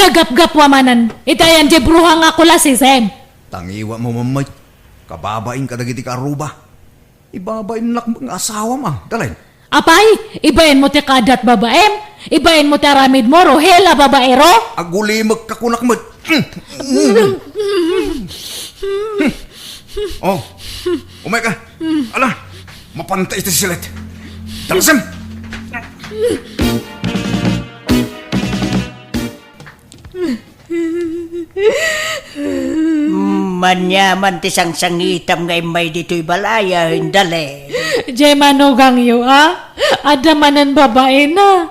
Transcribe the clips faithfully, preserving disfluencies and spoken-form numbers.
Kagapgapwa manen iti ayan diay bruha nga kulasisem. Tangiwatmo met, kababain kadagiti kaarruba. Ibabainnak met nga asawam, a, Dalen. Apay, ibainmo ti kaaddat babaem? Ibainmo ti aramidmo, Rohel a babaero? Agulimekka kunak met. Oh, umayka. Ala, mapanta iti silet. Dalasem! Maniaman ti sangsangitam nga immay ditoy balay, a, Dalen. Diay manugangyo, a? Adda manen babaena.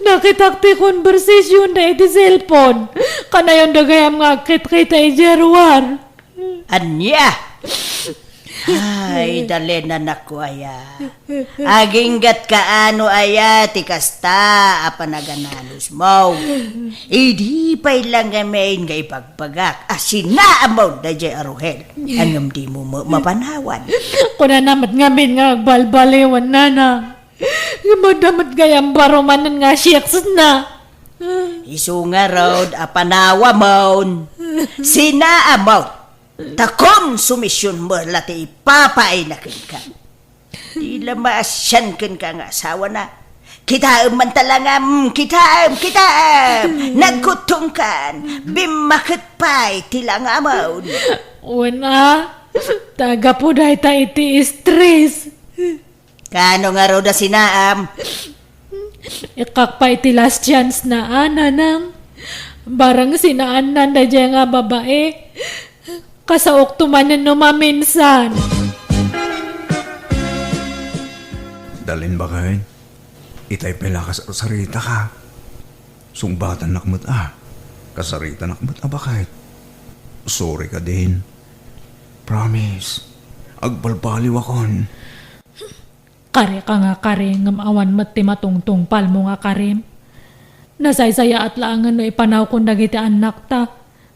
Nakitak ti konbersasionna iti cellphone. Kanayonda gayam nga agkitkita idiay ruar. Ania? Ay, Dalen, anakko aya. Aginggatka no aya ti kasta a panagananusmo. Idi pay la ngamin nga ibagbagak a sinaamon daydiay a Rohel. Ngem dimo ma-, mapanawan. Kunana met ngamin nga agbalbaliwen, nanang. Ngem adda met gayam baro manen nga sex na. Isu ngarud a panawamon, sinaamon, ta konsumision met la ti ipapaayna kenka. Di la maasian kenka nga asawana. Kitaem man talangam, kitaem, kitaem! Nagkuttongkan, bimmaket pay ti langamon. Wen a, ta gapu dayta iti stress. Kaano ngarud a sinaam? Ikkak pay ti last chance na, a, nanang. Barang sinaannan daydiay nga babae, kasaokto manen no maminsan. Dalen, baket, itay pay la kas-, saritaka. Sungbatannak met a. Kasaritanak met a, baket. Sorry ka din. Promise. Agbalbaliwakon. Kari ka nga kari, ngem awan met ti matungtungpalmo nga karim. Nasaysayaat laengen no ipanawkon dagiti annakta,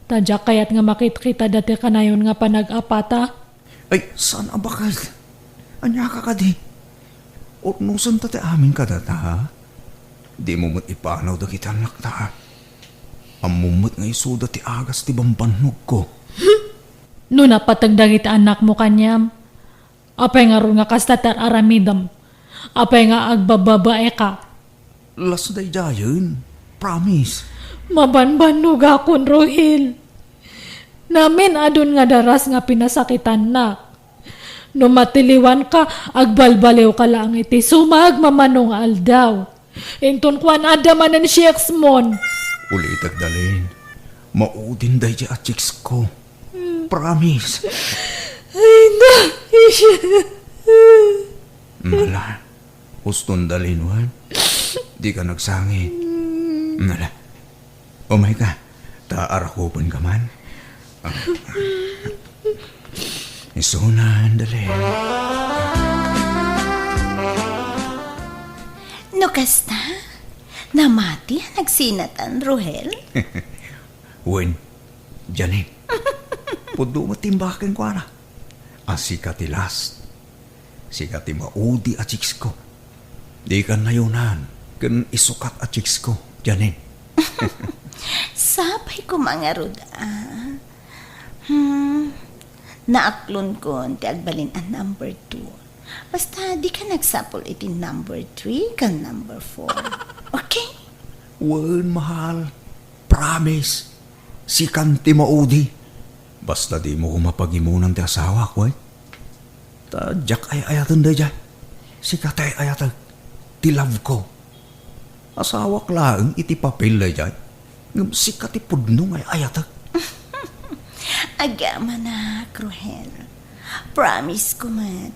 ta diak kayat nga makitkitada ti kanayon nga panag-apata. Ay, saan a baket? Ania ka kadi? Urnosenta ti amin kadata, a? Dimo met ipanaw dagiti annakta, a? Ammom met nga isuda ti agas ti bambannogko. No napateg dagiti annakmo kaniam, apay ngarud nga kasta ti ar-aramidem? Apay nga agbababaeka? Las daydiayen. Promise. Mabanbannogakon, Rohel. Namin-adun nga daras nga pinasakitannak. No matiliwanka, agbalbaliwka laeng iti sumagmamano nga aldaw. Inton kuan, adda manen sex mon. Ulitek, Dalen. Maudin daydiay a chicks ko. Promise. Ay, na. Ala, uston, Dalen, wen. Dika nagsangit. Ala. Umayka, ta arakupenka man. Ah. Isunan, Dalen. No kasta, namati a nagsinatan, Rohel? Wen, Janine. Pudno met ti imbag kenkuana. A, sika ti last. Sika ti maudi a chicks ko. Dika nayonan ken isukat a chicks ko, Janine. Sapay koma ngarud, a. Hmm, naaklonkon ti agbalin a number two. Basta dika nagsapul iti number three ken number four. Okay? Wen, mahal. Promise. Sikan ti maudi. Basta dimo koma pagimunan ti asawak, wen? Ta diak ay-ayaten daydiay. Sika ti ay-ayatek. Ti love ko. Asawak laeng iti papel daydiay. Ngem sika ti pudno nga ay-ayatek. Agamanak, Rohel. Promise ko met.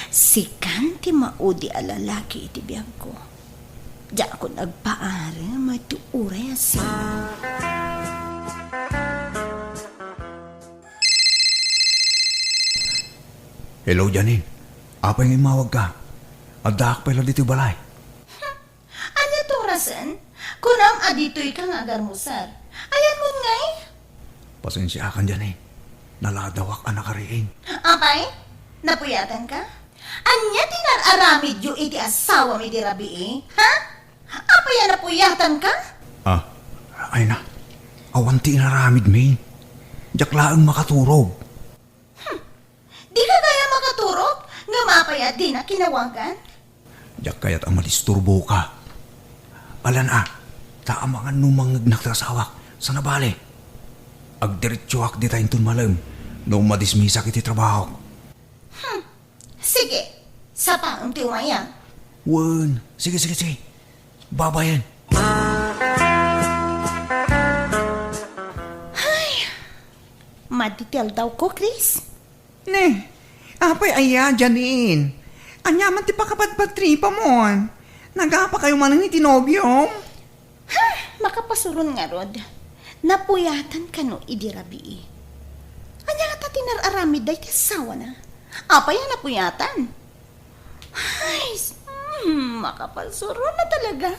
Sikan ti maudi a lalaki iti biagko. Diakon agpaarem iti uray a sino. Hello, Janine. Apay nga immawagka? Addaak pay la ditoy balay. Ania ti orasen? Kunam a ditoyka nga agarmusar. Ayanmon ngay? Pasensiakan, Janine. Naladawak a nakariing. Apay? Napuyatanka? Ania ti nar-aramidyo iti asawam idi rabii? Ha? Apay a napuyatanka? Ah, ay na. Awan ti inaramidmi. Diak laeng makaturog. Dika gayam makaturog? Ngem apay a dina kinawagan? Diak kayat a madisturboka. Alan a, ta amangan no mangngegnak ti asawak. Sana bale, agdiretsoak dita inton malem no madismisak iti trabahok. Hmm. Sige, sapaem ti umayan. Wen, sige, sige, sige. Babayen. Ay, madi ti aldawko, Chris. Ne, apay aya, Janine? Ania man ti pakabadbadtripamon? Nagapakayo manen iti nobiom? Ha, makapasuron ngarud. Napuyatan kano idi rabii. Ania ngata ti nar-aramid dayta asawana? Apay a napuyatan? Ay, s-, hmm, makapasuron na talaga.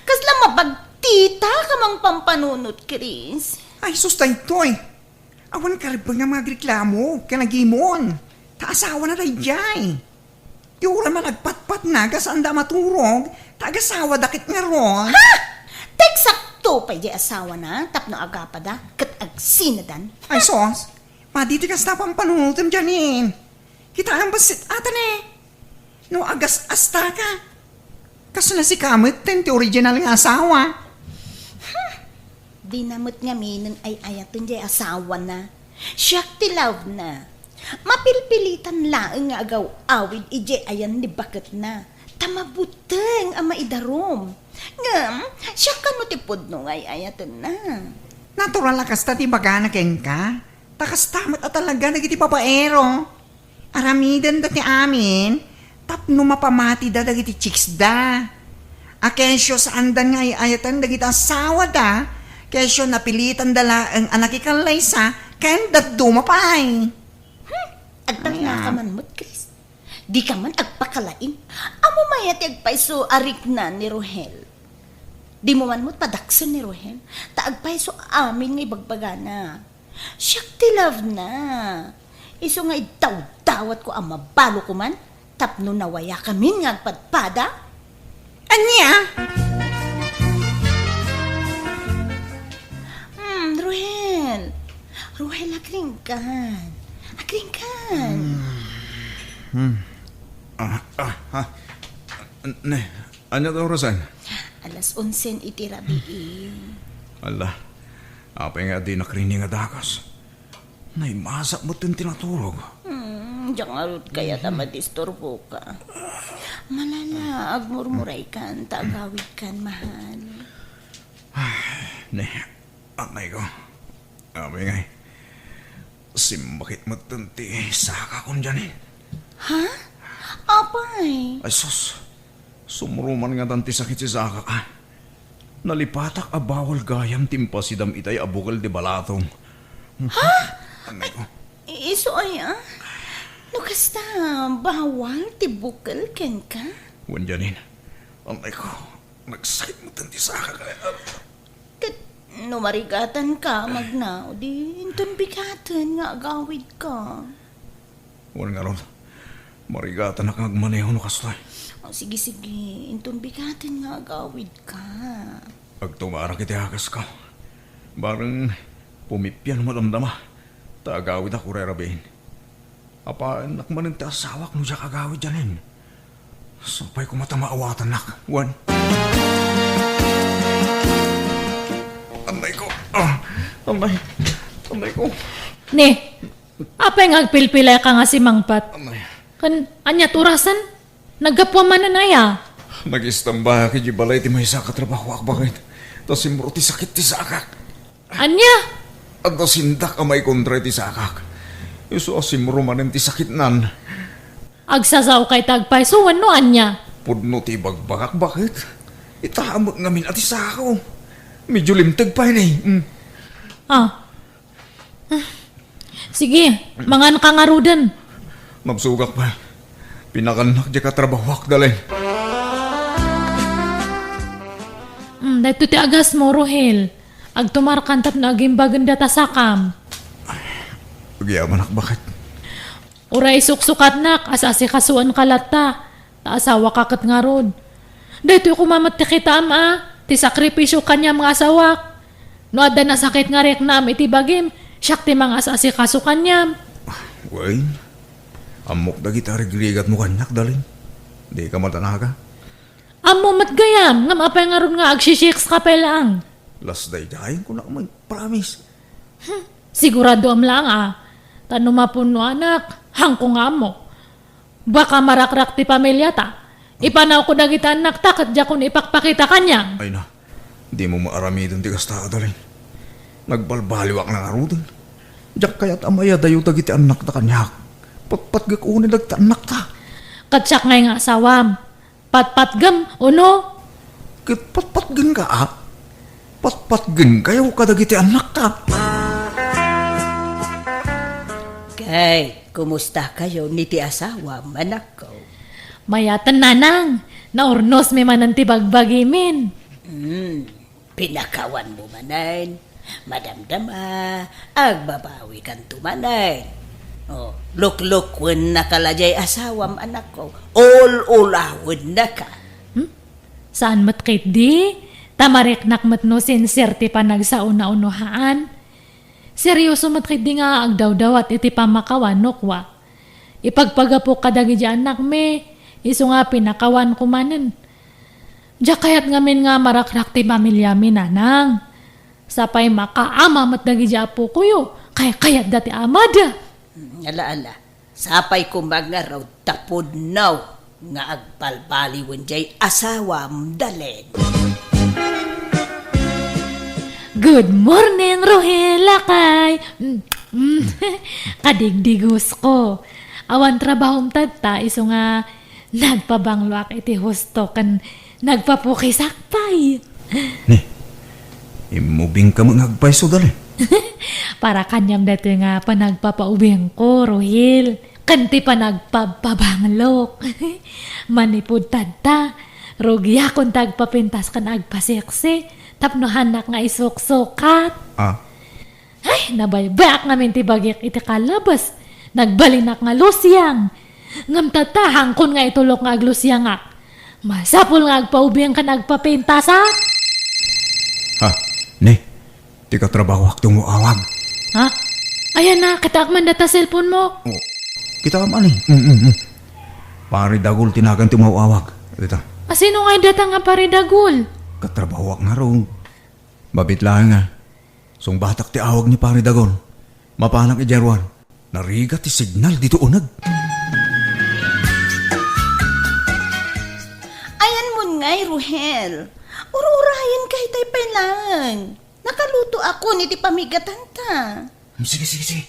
Kasla mabagtita ka mang pampanunot, Chris. Ay, sus, daytoy. Awan karben nga mangagreklamo ken agimon. Ta asawana daydiay. Ti uray man agpatpatna, kasanda a maturog, ta agasawada ket ngarud. Ha? Eksakto pay di asawana tapno agapada ket agsinadan. Ay, sus. Madi ti kasta a pampanunotem, Janine. Kitaem bassit ata ne. No agas-asta ka. Kasla sika met ti original nga asawa. Hmm. Dina met ngaminen ay-ayaten diay asawana. Siak ti love na. Mapilpilitan laeng nga agaw-awid idiay ayan ni baketna. Ta mabuteng a maidarum. Ngem, siak kano ti pudno nga ay-ayatenna. Natural a kasta ti ibagana kenka. Ta kasta met a talaga dagiti babaero. Aramidenda ti amin tapno mapamatida dagiti chicksda. A kesyo saandan nga ay-ayaten dagiti asawada, kesyo napilitanda laeng a nakikallaysa ken dadduma pay. Hmm, agtalnaka man met, Chris. Dika man agpakalaing. Ammom aya ti agpayso a rikna ni Rohel? Dimo man met padaksen ni Rohel, ta agpayso amin nga ibagbagana. Siak ti love na. Isu nga idawdawatko a mabalo koman tapno nawayakamin nga agpadpada. Ania? Hmm, Ruhel. Ruhel, agringkan. Agringkan. Hmm. Ah, ah, ah. Ne, ania ti orasen? Alas onsen iti rabii. Ala, apay nga dinak rikna nga dagus? Naimasak met ti naturog. Hmm, diak ngarud kayat a madisturboka. Malala, agmurmuraykan, ta agawidkan, mahal. Ay, ne, anay ko. Apay ngay, simbakit met ti sakakon, Janine. Ha? Apay? Ay, sus. Sumruman ngatan ti sakit ti sakak, a. Nalipatak a bawal gayam ti impasidam itay a bukel ti balatom. Ha? Anay ko. I-, isu aya? No kasta, bawal ti bukel kenka? Wen, Janine. Anay ko. Nagsakit met ti sakak, a. Ket no marigatanka, magnaw, di inton bigaten nga agawidka. Wen ngarud, marigatanak nga agmaneho no kastoy. O, sige, sige, inton bigaten nga agawidka. Agtumarak iti akasko. Bareng pumipia no madamdama, ta agawidak uray rabiin. Apaennak manen ti asawak no diak agawid, Janine. Sapay koma ta maawatannak, wen. Anay ko. Ah, anay. Anay ko. Ne, apay nga agpilpilayka nga simangpet? Anay. Ken, ania ti orasen? Naggapuam manen aya? Nagistambak idiay balay ti maysa a katrabahoak, baket. Ta simro ti sakit ti sakak. Ania? Adda sindak a maikontra iti sakak. Isu a simro manen ti sakitnan. Agsasaoka iti agpayso wenno ania? Pudno ti ibagbagak, baket. Itaem ngamin a ti sako. Medio limteg pay ne. Mm. Ah. Sige, manganka ngaruden. Mabsogak pay. Pinakannak diay katrabahoak, Dalen. Mm, daytoy ti agasmo, Rohel. Agtumarkan tapno agimbagen data sakam. Agyamanak, baket. Uray isuksukatnak, as-asikasuenka latta, ta asawaka ket ngarud. Daytoy koma met ti kitaem a, ti sakripisio kaniam nga asawak. No adda nasakit nga riknam iti bagim, siak ti mangas-asikaso kaniam. Wen, ammok dagiti arigrigatmo kaniak, Dalin. Dika madanaga. Ammo met gayam, ngem apay ngarud nga agsisiks ka pay laeng? Las daydayen kunak met, promise. Hmm, siguradoam laeng a. Ta no mapunnoanak, haanko nga ammo. Baka marakrak ti pamiliata. Ipanawko dagiti annakta ket diakon ipakpakita kaniam. Ay na, dimo maaramiden ti kasta, Dalin. Nagbalbaliwak na ngaruden. Diak kayat a mayadayo dagiti annakta kaniak. Patpatgek unay dagiti annakta. Ket siak ngay nga asawam. Patpatgem, uno? Ket patpatgenka, a? Patpatgenkayo kadagiti annakta. Kay, kumustakayo ni ti asawam, anakko? Mayaten, nanang. Naurnosmi manen ti bagbagimin. Hmm. Pinakawanmo manen, madamdama, agbabawikanto manen. O, luklukwennak la jay asawam, anakko. Ul-ulawennaka. Hmm? Saan met ketdi? Ta mariknak met no sincere ti panagsauna-unohaan. Serioso met ketdi nga agdawdawat iti pammakawan no kua. Ipagpagapok kadagiti annakmi, isu nga pinakawanko manen. Diak kayat ngamin nga marakrak ti pamiliami, nanang. Sapay makaama met dagiti apokoyo, kaykayatda ti amada. Hmm, ala, ala. Sapay koma ngarud ta pudno nga agbalbaliwen jay asawam, Dalin. Good morning, Rohel, lakay. Mm, mm. Kadigdigos ko. Awan trabahom tatta, isu nga nagpabangloak iti husto ken nagpapukisak pay. Ni, immubingka met nga agpayso, Dalin. Para kaniam daytoy nga panagpapaubingko, Rohel. Ken ti panagpabpabanglok. Manipud tatta, rugiakon ti agpapintas ken agpaseksi tapno haannak nga isuksukat. Ah. Ay, nabaybayak ngamin ti bagik iti kalabas. Nagbalinak nga lusiang. Ngem tatta, haankon nga itulok nga aglusiangak. Masapul nga agpaubing ken agpapintasak. Ha? Ni, ti katrabahoak ti umaw-awag. Ha? Ayan na, kitaak man data cellphone mo. Oh, kitaam ani? Mm, mm, mm. Pari Dagul ti nagan ti umaw-awag. Dita. Asino nga data nga Pari Dagul? Katrabahoak ngarud. Mabit laeng nga. Sungbatak ti awag ni Pari Dagul. Mapanak idiay ruar. Narigat ti signal dito uneg. Ayan mon ngay, Rohel. Ur-urayen ka itay pay laeng. Nakaluto akon iti pamigatanta. Hmm, sige, sige, sige.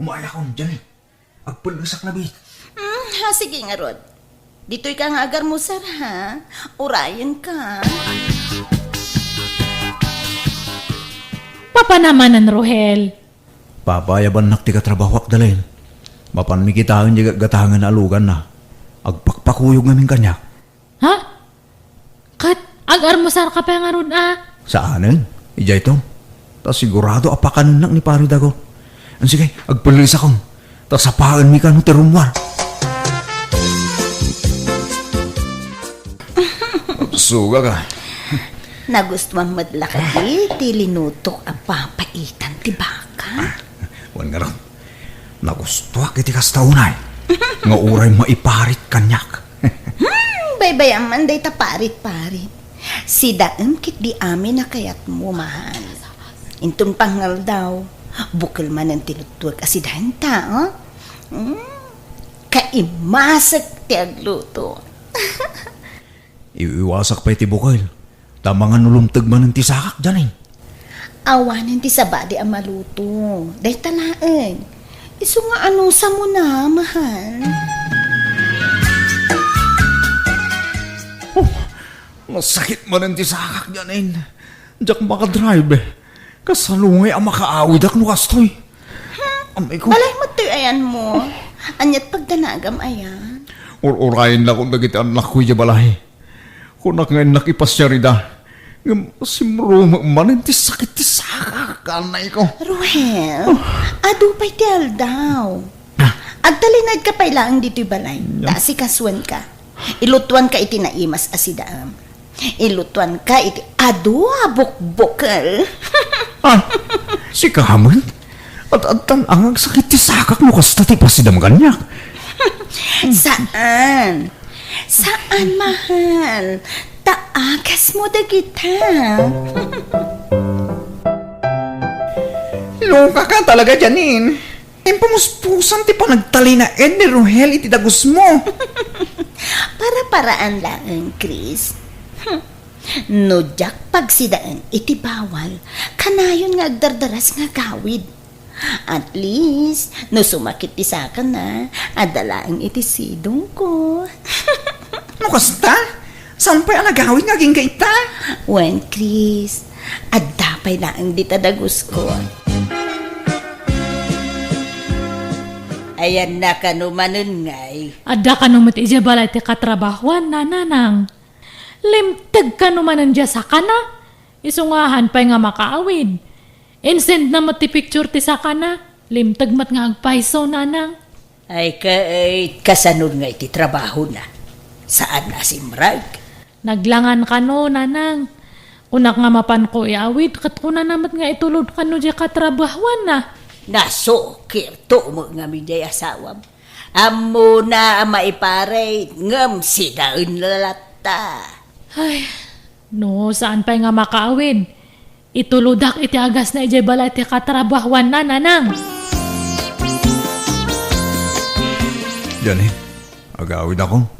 Umayakon, Janine. Agpellesak labi. Hmm, ha, sige ngarud. Ditoy ka nga agarmusar, ha? Urayen ka. Papa namanen, Rohel. Papayabannak ti katrabahoak, Dalin. Mapanmi kitaen diay gatgatangen a luganna. Agpakpakuyog ngamin kaniak. Ha? Ket agarmusar ka pay ngarud a? Saanen. Idiay to. Ta sigurado a pakanennak ni Pari Dagul. Sige, agpellisakon. Ta sapaenmi kano ti rummuar. Suga ka. Nagustuam met la kadi ti linutok a papaitan ti baka? Wen ngarud, nagustuak iti kasta unay, nga uray maiparit kaniak. Hmm, baybayam man dayta parit-parit. Sidaem ketdi amin a kayatmo, mahal. Inton pangaldaw, bukel manen ti luttuek a sidaenta, oh? Hmm, kaimasek ti agluto. Iwiwasak pay ti bukel. Ta mangan no lumteg manen ti sakak, Janine. Awanen ti sabali a maluto. Dayta laeng. Isu nga anusamona, mahal. Oh, nasakit manen ti sakak, Janine. Diak makadrive. Kasano ngay a makaawidak no kastoy? Hmm? Amay ko. Balay met toy ayanmo. Aniat pagdanagam aya? Ur-urayen la kon dagiti annakko idiay balay. Kunak nga innak ipasiar ida. Ngem simrumem manen ti sakit ti sakak, anay ko. Ruhel, adu pay ti aldaw. Ah. Agtalinaed ka pay laeng ditoy balay. Yam. Ta asikasuenka. Ilutuanka iti naimas a sidaem. Ilutuanka iti adu a bukbukel. Ah, sika met? Ad-adtan a nga agsakit ti sakak no kasta ti pasidam kaniak. Saan. Saan, mahal. Ta agasmo dagita. Loka ka talaga, Janine. Impamuspusan ti panagtalinaed ni Rohel iti dagusmo. Para-paraan laeng, Chris. Hmm. No diak pagsidaen iti bawal, kanayon nga agdardaras nga agawid. At least, no sumakit ti sakana, adda laeng iti sidongko. No kasta, saan pay a nagawid nga agingga ita? Wen, Chris, adda pay laeng dita dagusko. Ayanna kano manen ngay? Adda kano met idiay balay ti katrabahuanna, Nanang. Limteg kano manen diay sakana? Isu nga han pay nga makaawid. Insendna met ti picture ti sakana. Limteg met nga agpayso, Nanang. Ay, ket kasano nga iti trabahona? Saan a simrek? Naglangan kano, Nanang. Kunak nga mapanko iawid, ket kunana met nga itulod kano diay katrabahuanna. Nasukirto met ngamin diay asawam. Ammona a maiparit, ngem sidaenna latta. Ay, no saan pay nga makaawid, itulodak iti agasna idiay balay ti katrabahuanna, Nanang. Janine, agawidakon.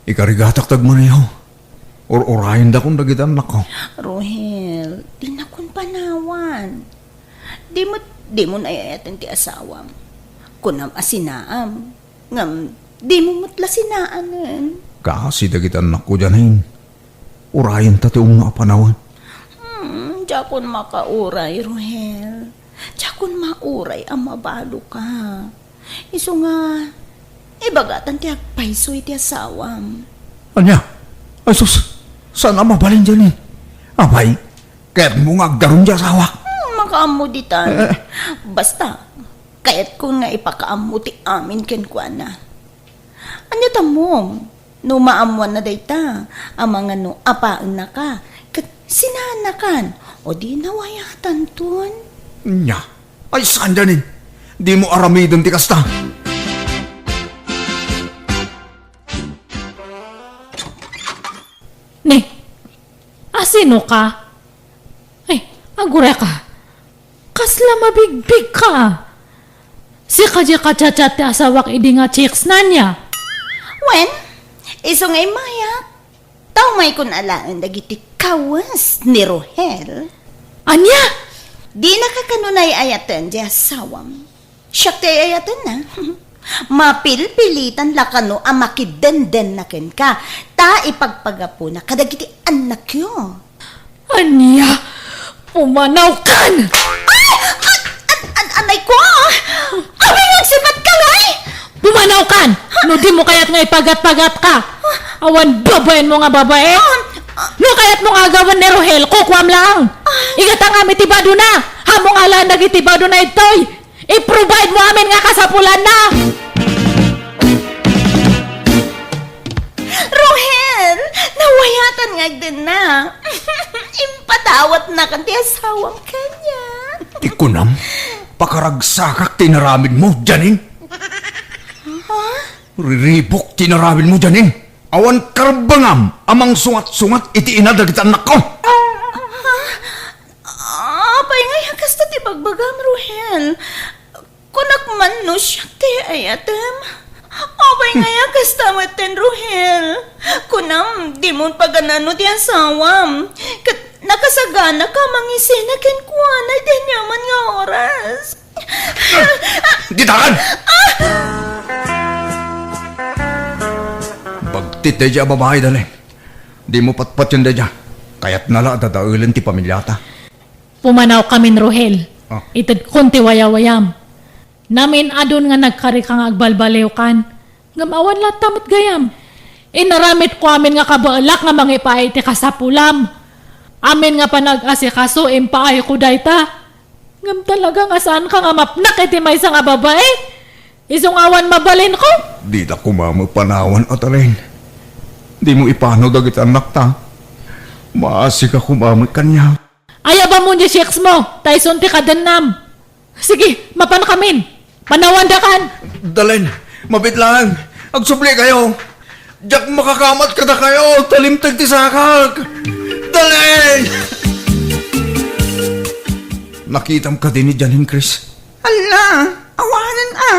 Ikarigatak ti agmaneho. Ur-urayendakon dagiti annakko. Rohel, dinakon panawan. Dimo, dimo ay-ayaten ti asawam. Kunam a sinaam, ngem dimo met la sinaanen. Kaasi dagiti annakko, Janine. Urayenta ti umno a panawen. Hmm, diakon makauray, Rohel. Diakon mauray a mabaloka. Isu nga, ibagatan ti agpayso iti asawam. Ania? Ay sus, saan a mabalin, Janine? Apay, kayatmo nga agdarum ti asawak? Hmm, makaammo ditan. Eh, eh. Basta, kayatkon nga ipakaammo ti amin kenkuana. Ania tammo? No maammoanna dayta, amangan no apaennaka, ket sinaannakan, o di nawayatanton. Nya, ay saan, Janine? Dimo aramiden ti kasta. Ni, asino ka? Ay, agureka. Kasla mabigbig ka. Sika diay ka-chat-chat ti asawak idi nga chicks na nia? Wen, isu nga immayak. Ta umaykon alaen dagiti kawes ni Rohel. Ania? Dinaka kano ay-ayaten diay asawam. Siak ti ay-ayatenna. Mapilpilitan la kano a makiddendenna kenka, ta ipagpagapuna kadagiti annakyo. Ania? Pumanawkan! Ay! An-, an-, an-, anay ko! Apay nga agsipatka, ngay? Pumanawkan! No dimo kayat nga ipagat-pagatka! Awan babaenmo nga babae! No kayatmo nga agawen ni Rohel, kukuam laeng! Igatangam iti badona! Ammom alaen dagiti badona ditoy! I-provide mo amin nga kasapulanna! Rohel, nawayatan nga agdenna. Impadawatnakan ti asawam kaniak. Ti kunam, pakaragsakak ti inaramidmo, Janine. Ha? Riribuk ti inaramidmo, Janine. Awan karbengam a mangsungat-sungat iti ina dagiti annakko. Ha? Apay nga ya kasta ti bagbagam, Rohel? Kunak man no siak ti ayatem. Apay nga ya kasta metten, Rohel? Kunam, dimon paganano ti asawam. Ket nakasaganaka a mangisina kenkuana iti aniaman nga oras. Ditakan! Bagtit daydiay a babai, Dalen. Dimo patpatien daydiay. Kayatna la a dadaelen ti pamiliata. Pumanawkamin, Rohel. Ah. Itedkon ti wayawayam. Namin-adun nga nagkarika nga agbalbaliwkan. Ngem awan latta met gayam. Inaramidko amin nga kabaelak nga mangipaay iti kasapulam. Amin nga panag-asikaso, impaayko dayta. Ngem talaga nga saanka nga mapnak iti maysa nga babae? Isu nga awan mabalinko? Dita koma met panawan, Atalin. Dimo ipanaw dagiti annakta. Maasika koma met kaniak. Ayabam mo diay shakes mo, ta isun ti kadennam. Sige, mapankamin. Panawandakan. Dalen, mabitlang. Agsubli kayo. Diak makakamat kadakayo, ta limteg ti sakak. Dalen! Nakitam kadi ni Janine, Chris? Ala, awanen a.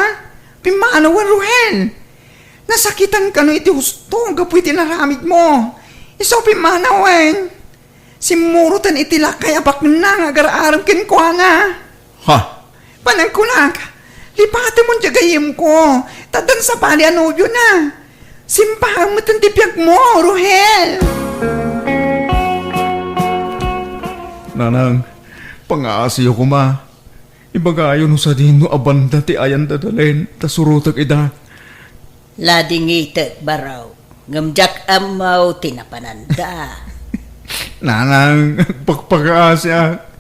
Pimmanawen, Ruhel. Nasakitan kano iti husto gapu iti naramidmo. Isu pimmanawen. Simmuroten iti lakay a bakna nga agar-arem kenkuana. Ha? Panagkunak, lipatemon diay gayyemko, ta addan sabali a nobiona. Simpaem metten ti biagmo, Ruhel. Nanang, pangaasiyo koma. Ibagayo no sadino a banda ti ayan da Dalen, ta surotek ida. Ladingitek, Barok, ngem diak ammo ti napananda. Nanang, agpakpakaasiak.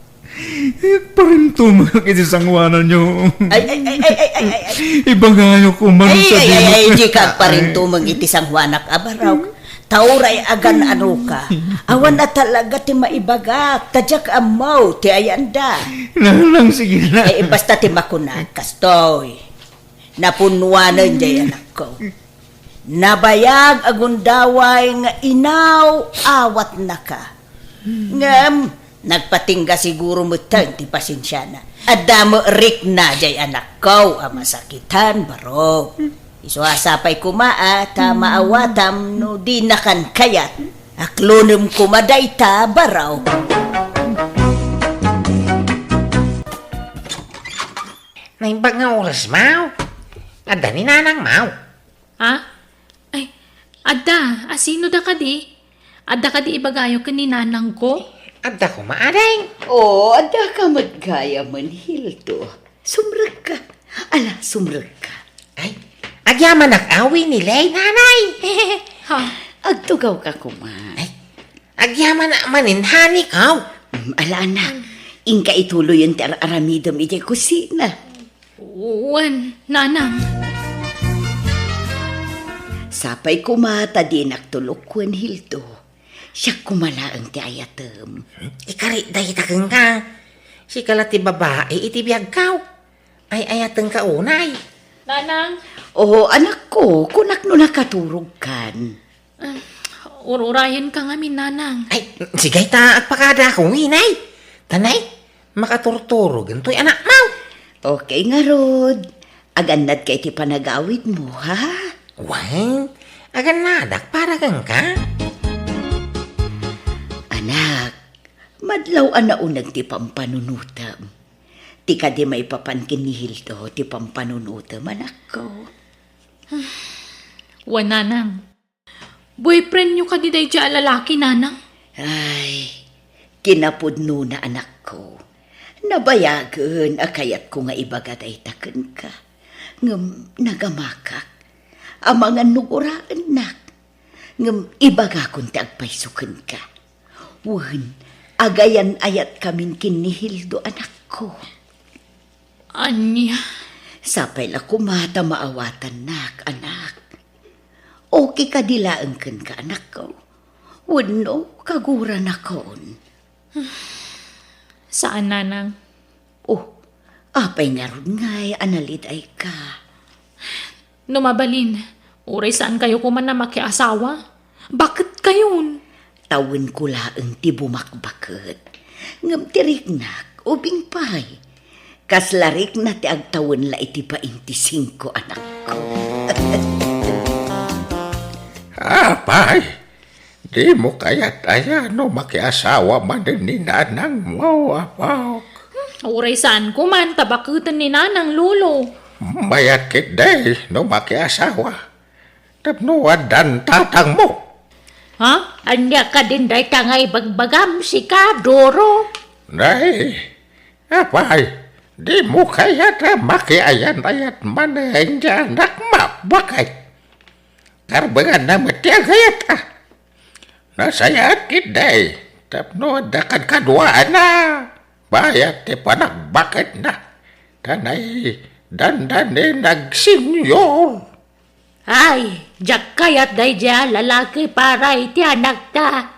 Parintumeng iti sangoananyo. Ay, ay, ay, ay, ay, ay, ay, ay. Ibagayo koma no sadino. Ay, ay, ay, ay, dika agparintumeng iti sangoanak a Barok. Ta uray agan-anoka, awan a talaga ti maibagak, ta diak ammo ti ayanda. Nanang, sige na. Eh, basta ti makunak, kastoy. Napunnuanen diay anakko. Nabayag a gundaway nga inaw-awatnaka. Ngem, nagpatingga siguro metten ti pasensiana. Adda met rikna diay anakko a masakitan, Barok. Isu a sapay koma a ta maawatam no dinakan kayat. Aklonem koma dayta, Barok. Naimbag nga oras, Maw. Adda ni Nanang, Maw. Ha? Ay, adda. Asino da kadi? Adda kadi ibagayo ken ni nanangko? Adda koma, ading. Oo, adda ka met gayamen, Hildo. Sumrekka. Ala, sumrekka. Ay, agyamanak a Winnie Lay, Nanay. Ha? Agtugawka koma. Ay, agyamanak manen, honey ko. Mm, ala, anak. Inka ituloyen ti ar-aramidem idiay kusina. Wen, Nanang. Sapay koma ta dinak tulok wen, Hildo. Siak koma laeng ti ayatem. Ikari dayta kenka. Sika la ti babai iti biagko. Ay-ayatenka unay. Nanang. Oo, anakko, kunak no nakaturogkan. Ah, ur-urayenka ngamin, Nanang. Ay, sige ta agpakadaak, Winnie. Tanay, makaturturogen toy anakmo. Okay ngarud. Agannadka iti panagawidmo, ha? Wen, agannadak para kenka. Anak, madlaw a nauneg ti pampanunotem. Ti kadi maipapan ken ni Hildo ti pampanunotem, anakko. Wen, Nanang. Boyfriendyo kadi daydiay a lalaki, Nanang? Ay, kinapudnona, anakko. Nabayagen a kayatko nga ibaga dayta kenka. Ngem nagamakak. Amangan no guraennak. Ngem ibagakon ti agpayso kenka. Wen, agayan-ayatkamin ken ni Hildo, anakko. Ania? Sapay la koma ta maawatannak, anak. Okay kadi laeng kenka, anakko? Wenno kaguranakon? Saan, Nanang. Oh, apay ngarud ngay a nalidayka? No mabalin, uray saankayo koma a makiasawa. Baketkayon? Tawenko laeng ti bumakbaket. Ngem ti riknak, ubing pay. Kasla rikna ti agtawen la iti bainti singko, anakko. Apay, dimo kayat aya no makiasawa manen ni nanangmo, apok? Hmm, uray saanko man ta baketen ni nanang, lolo. Mayat ketdi no makiasawa. Tapno addan tatangmo. Ha? Ania kadin dayta nga ibagbagam, sika, Doro? Nay, apay, dimo kayat a makiayan-ayat manen ti anakmo, baket? Karbenganna met ti agayat, a. Nasayaat ketdi, tapno adda kadkaduaanna, bayat ti panagbaketna, ta nay, dandani nagsenyor. Ay, diak kayat daydiay a lalaki para iti anakta.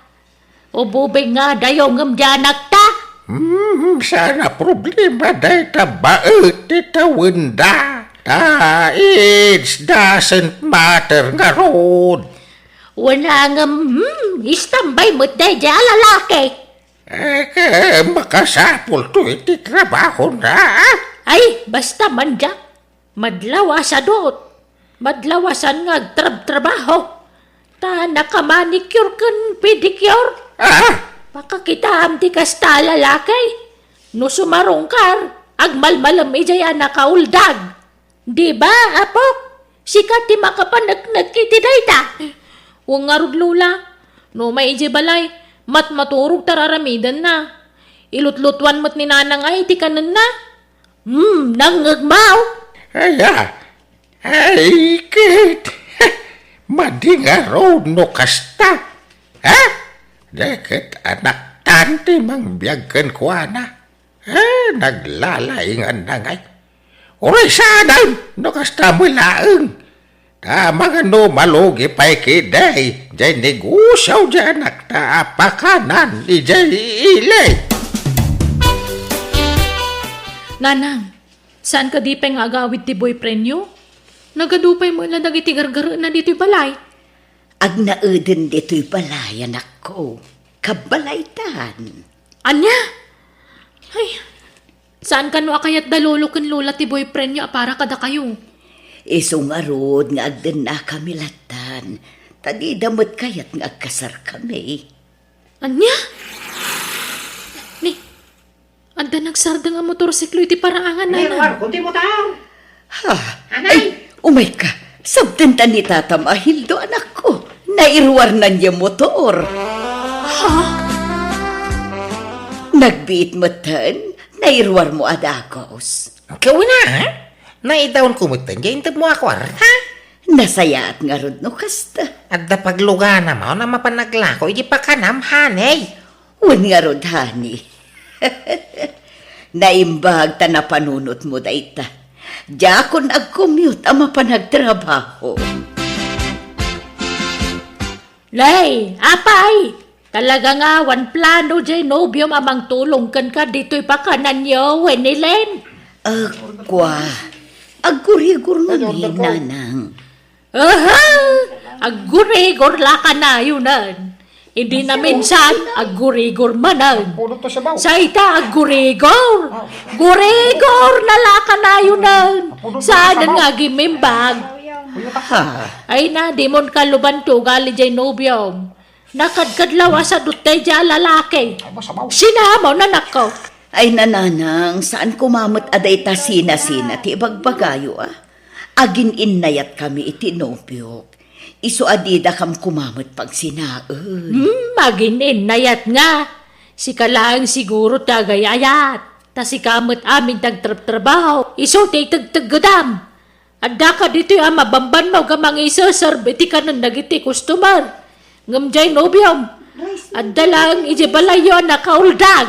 Ububing nga adayo ngem di anakta. Hmm, saan a problema dayta baet ti tawenda. Ta it doesn't matter ngarud. Wen a ngem, hmm, istambay met daydiay a lalaki. Eh, ket makasapulto iti trabahona. Ay, basta man diak. Madlaw a sadut. Madlaw a saan nga agtrabtrabaho. Ta naka-manicure ken pedicure. Ah? Makakitaam ti kasta a lalaki. No sumarungkar, agmalmalem idiay a nakauldag. Di ba, apok? Sika ti makapaneknek iti dayta. Wen ngarud, Lola. No umay idiay balay, matmaturog ta ar-aramidenna. Ilutlutuan met ni Nanang ay iti kanenna. Hmm, nangngegmaw. Aya, ay, ket, madi ngarud no kasta. Ha? Deket anaktan ti mangbiag kenkuana. Eh, naglalainganna ngay. Uray saanen no kasta met laeng. Ta amangan no malugi pay ketdi, diay negosio diay anakta a pakanan idiay ili. Nanang, saan kadi pay nga agawid ti boyfriendyo? Nagadu pay met la dagiti gargarena ditoy balay. Agnaeden ditoy balay, anakko. Kabbalaytan. Ania? Ay, saan kano a kayat da lolo ken lola ti boyfriendyo a para kadakayo? Isu ngarud nga agdennakami lattan, ta dida met kayat nga agkasarkami. Ania? Ni, adda nagsardeng a motorsiklo iti paraangan, Nanang. Nairuarko ti motor. Ha? Anay! Ay, umayka. Sabdenta ni tatam a Hildo, anakko. Nairuarnan ya motor. Ha? Nagbiit metten, nairuarmo a dagus. Kawina, ha? Naidaonko metten, diay intedmo a kuarta? Nasayaat ngarud no kasta. Adda pagluganam a mapan aglako iti pakanam, honey. Wen ngarud, honey. Naimbag ta napanunotmo dayta. Diakon agcommute a mapan agtrabaho. Lay, apay! Talaga nga awan plano diay nobiom a mangtulong kenka ditoy pakananyo, wen ni Len? Ah, kua. Aggurigor ngamin, nanang. Aha! Aggurigor la kanayonen. Idi naminsan, aggurigor manen. Pudot to sabaw. Sa ita, aggurigor. Gurigor na la kanayonen. Saan nga agimbag? Ha? Ay na, dimon kaluban ti ugali diay nobiom. Nakadkadlaw a sadut daydiay a lalaki. Ay, masabaw. Sinamon, anakko. Ay, nanang, saan koma met a dayta sinasina ti ibagbagayo, a? Agin-innayatkami iti nobiok. Isu a didakam koma met pagsinaen. Hmm, agin-innayat nga. Sika laeng siguro ti agay-ayat. Ta sika met amin ti agtrabtrabaho. Isu ti itegteggedam. Addaka ditoy a mabambannog a mangiseserb iti kanen dagiti customer. Ngem diay nobiom, adda laeng idiay balayyo a nakauldag.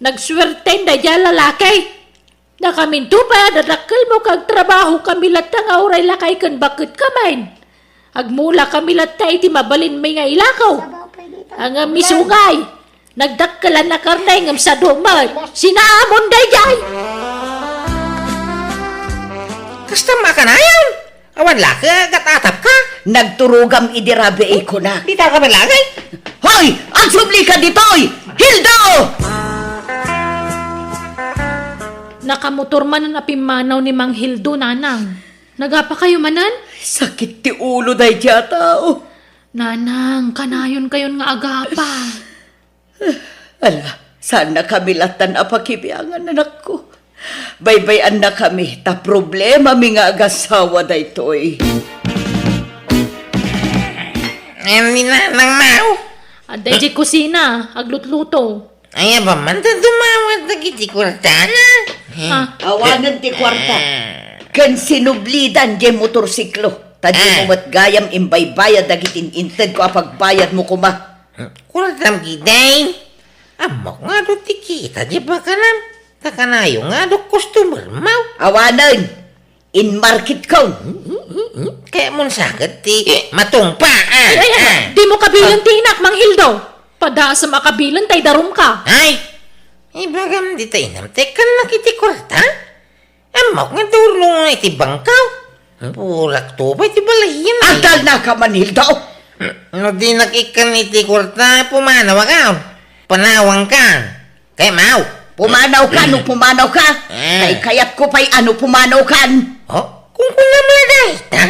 Nagsuerten daydiay a lalaki. Nakaminto pay a dadakkelmo ket agtrabahokami latta nga uray lakay ken baketkami. Agmulakami latta iti mabalinmi nga ilako. Ngem isu ngay, nagdakkel a nakarnay ngem sadu met. Sinamon daydiay! Kasta met a kanayon? Awan la ket agatapka? Nagturogam idi rabii kunak. Dita ka man langay? Hoy! Agsublika ditoy! Hildo! Nakamotor manen a pimmanaw ni Mang Hildo, nanang. Nagapakayo manen? Sakit ti ulo daydiay a tao. Nanang, kanayonkayon nga agapa. Ala, saannakami lattan a pakibiangan, anakko. Baybay-annakami ta problemami nga agasawa daytoy. Ay, ni Nanang Mau. Adda idiay kusina, aglutluto. Ay, apaman ta dumawat dagiti kuartana. Ah. Awanen ti kuarta. Ah. Ken sinublidan diay motorsiklo. Ta dimo met gayam imbaybayad dagiti in-intedko a pagbayadmo koma. Kuartam ketdi. Ammok nga adu ti kita diay pakanam. Ta kanayon nga adu customermo. Awanen. Inmarketko. Kayatmon sa ket ti matungpaan. Ay, ay, ay, dimo kabilen ti inak, Mang Hildo. Padasem a kabilen ta idarumka. Ay! Ibagam dita, inam, ta ikkannak iti kuarta? Ammok nga durno iti bangkaw. Hmm? Purak to pay ti balayen, ay. Agtalnaka man, Hilda. No dinak ikkan iti kuarta, pumanawka. Panawangka. Kaymaw. Pumanawka, no pumanawka. Eh. Kay kayatko pay a no pumanawkan. Oh, kunkunam la dayta.